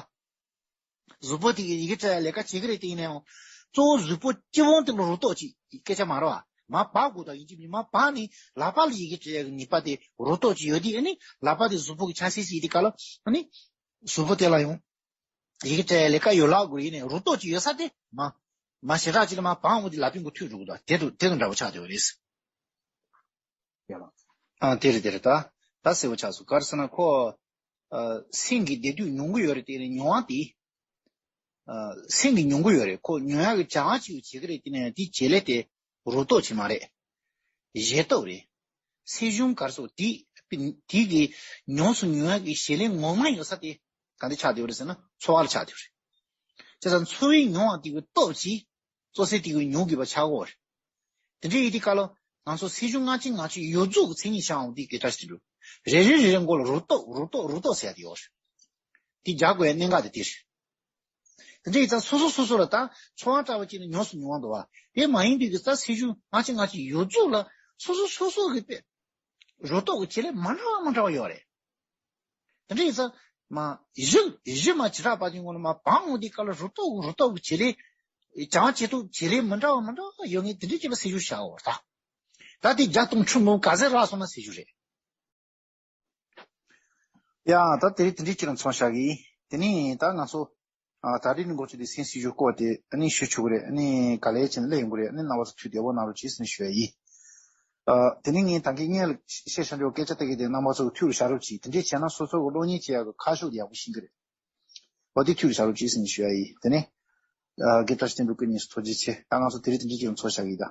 གཟུགས་པོ་དེ་གིས་ཡི་གེ་བྲི་ཡ་ལས་ཀ་བྱེད་ཀྱི་རེད་དེ། ཡིན་ན་ཡང་། གཙོ་བོ་གཟུགས་པོ་སྤྱི་བོ་དེ་ལ་རུ་ཏོག་ཅིག་སྐད་ཆ་མ་རེད་བ། མར་འབབ་དགོས་དང་ཡིན་གཅིག་མིན་མར་འབབ་ནས་ལག་པ་ལ་ཡི་གེ་བྲི་ཡ་གི་ནུས་པ་དེ་རུ་ཏོག་ཅིག་ཡོད་དུས། ཨ་ནི་ལག་པ་དེ་གཟུགས་པོ་གི་ཆ་ཤས་ཤིག་ཡིན་དུས་སྐབས་ལ། ཨ་ནི་གཟུགས་པོ་དེ་ལ་ཡང་ཡི་གེ་བྲི་ཡ་ལས་ཀ་ཡོད་ལབ་དགོས་རེད། ཡིན་ནའང་རུ་ཏོག་ཅིག་ཡོད་ས་དེ་མར་མར་ཞེ་དྲག་ཅིག་ལ་མར་འབབ་འོང་དུས་ལག་པའི་མགོ་མཐུད་འགྲོ་གི་འདུག་དེ་དང་དེ་དང་འདྲ་བོ་ཆགས་བསྡད་པ་རེད། ཡ་ལགས། ཨ། དེ་རེད་དེ་རེད་ད། ད་གསལ་པོ་ཆགས་སོང་། ག་རེ་ཟེར་ན་ཁོ། ཨ། སེམས་ཀྱི་བདེ་སྡུག་མྱོང་གི་ཡོད་རེད་དེ། མྱོང་བ་དེ། ཨ། སེམས་ཀྱིས་མྱོང་གི་ཡོད་རེད། ཁོ་མྱོང་ཡག་གི་བྱ་བ་ཅིག་བྱེད་ཀྱི་རེད་དེ། ཡིན་ན་ཡང་དེའི་བྱེད་ལས་དེ་རུ་ཏོག་ཅིག་མ་རེད། བཞེས་སྟོབས་རེད། སེམས་བྱུང་ག་རེ་ཟེར་དེ། དེ་གི་ཉམས་སུ་མྱོང་ཡག་གི་བྱེད་ལས་ངོ་མ་ཡོད་ས་དེ་ག་འདྲ་ཆགས་བསྡད་ཡོད་རེད་ཟེར་ན་ཚོར་བ་ལ་ཆགས་བསྡད་ཡོད་རེད། བྱས་ཙང་ཚོར་བའི་མྱོང་བ་དེ་གི་སྟོབས་ཀྱིས། གཙོ་ཆེ་དེ་གི་མྱོང་དགོས་པ་ཆགས་ཀྱི་ཡོད་རེད། དེ་འདྲ་ཡིན་དུས་སྐབས་ལ་ང་ཚོ་སེམས་བྱུང་སྔ་ཕྱི་ང་ཚོའི་ཡོངས་རྫོགས་ཀྱི་མཚན་ཉིད་བཞག་འོང་དུས་དེ་འདྲ་ཞིག་འདུག་རེ་རེ་རེ་རེ་མགོ་ལ་རུ་ཏོག་རུ་ཏོག་རུ་ཏོག་ཟེར་ཡ་དེ་ཡོད་རེད། དེ་རྒྱག་དགོས་ཡ་གནད་འགག་དེ་དེ་རེད། དེ་འདྲ་ཡིན་ཙང་སོ་སོ་སོ་སོ་ལ་ད་ཚོར་བ་འདྲ་བ་ཅིག་ནི་ཉམས་སུ་མྱོང་བ་འདུག་བ། དེ་མ་ཡིན་པའི་གི་ད་སེམས་བྱུང་སྔ་ཕྱི་ང་ཚོའི་ཡོངས་རྫོགས་ལ་སོ་སོ་སོ་སོ་གི་དཔེ་རུ་ཏོག་གི་བྱེད་ལས་མ་འདྲ་བ་མ་འདྲ་བ་ཡོད་རེད། དེ་འདྲ་ཡིན་ཙང་མ་གཞི་གཞི་མ་བྱེ་བྲག་པ་ཅན་ངོ་ལ་མ་བང་ངོ་དེ་ག་ལ་རུ་ཏོག་རུ་ཏོག་གི་བྱེད་ལས་བྱང་བྱེད་ཐུབ་བྱེད་ལས་མི་འདྲ་བ་མི་འདྲ་བ་ཡོད་ངེས་དེ་འདྲ་བྱེད་པ་སེ་ཞུ་བྱ་འོ་ད། ད་དེ་བརྒྱ་སྟོང་ཁྲི་ནོ་ག་ཟེར་རག་སོང་ན་སེ་ཞུ་རེད། ཡ་ད་དེ་རིང་དེ་འདྲའི་ཅིག་ལ་མཚོན་བྱ་གི་དེ་ནས་ད་ང་ཚོ་ཨ་ད་རིང་ནི་འགོ་ཚུགས་དེ་སེམས་སི་ཞུ་སྐོར་དེ་ཨ་ནི་ཞུ་ཆོག་གི་རེད། ཨ་ནི་ག་ལེ་ཅན་ལེ་ཡོང་གི་རེད། ཨ་ནི་རྣམ་པ་ཚོ་ཐུགས་བདེ་པོ་གནང་རོགས་གྱིས་ཟེར་ནས་ཞུ་ཡ་ཡིན། ཨ་དེ་ནས་ངས་ད་གིན་སྔོན་ལ་བཤད་བྱ་འདྲ་བོ་སྐད་ཆ་ལྟ་གི་དེ་རྣམ་པ་ཚོ་གི་ཐུགས་ལ་བཞག་རོགས་གྱིས། དེ་འདྲའི་བྱས་ན་སོ་སོ་གི་གློག་བརྙན་བྱེད་ཡ་གི་ཁ་ཕྱོགས་དེ་ཡག་པོ་ཤེས་གི་རེད། འོ་དེ་ཐུགས་ལ་བཞག་རོགས་གྱིས་ཟེར་ནས་ཞུ་ཡ་ཡིན། དེ་ནས་ཨ་དགེ་བཀྲ་ཤིས་བསྟན་འགྲོ་སྐུ་ཉིད་སུ་ཐུགས་རྗེ་ཆེ། ད་ང་ཚོ་དེ་རིང་དེ་འདྲའི་ཅིག་ལ་མཚོན་བྱ་གི་ད།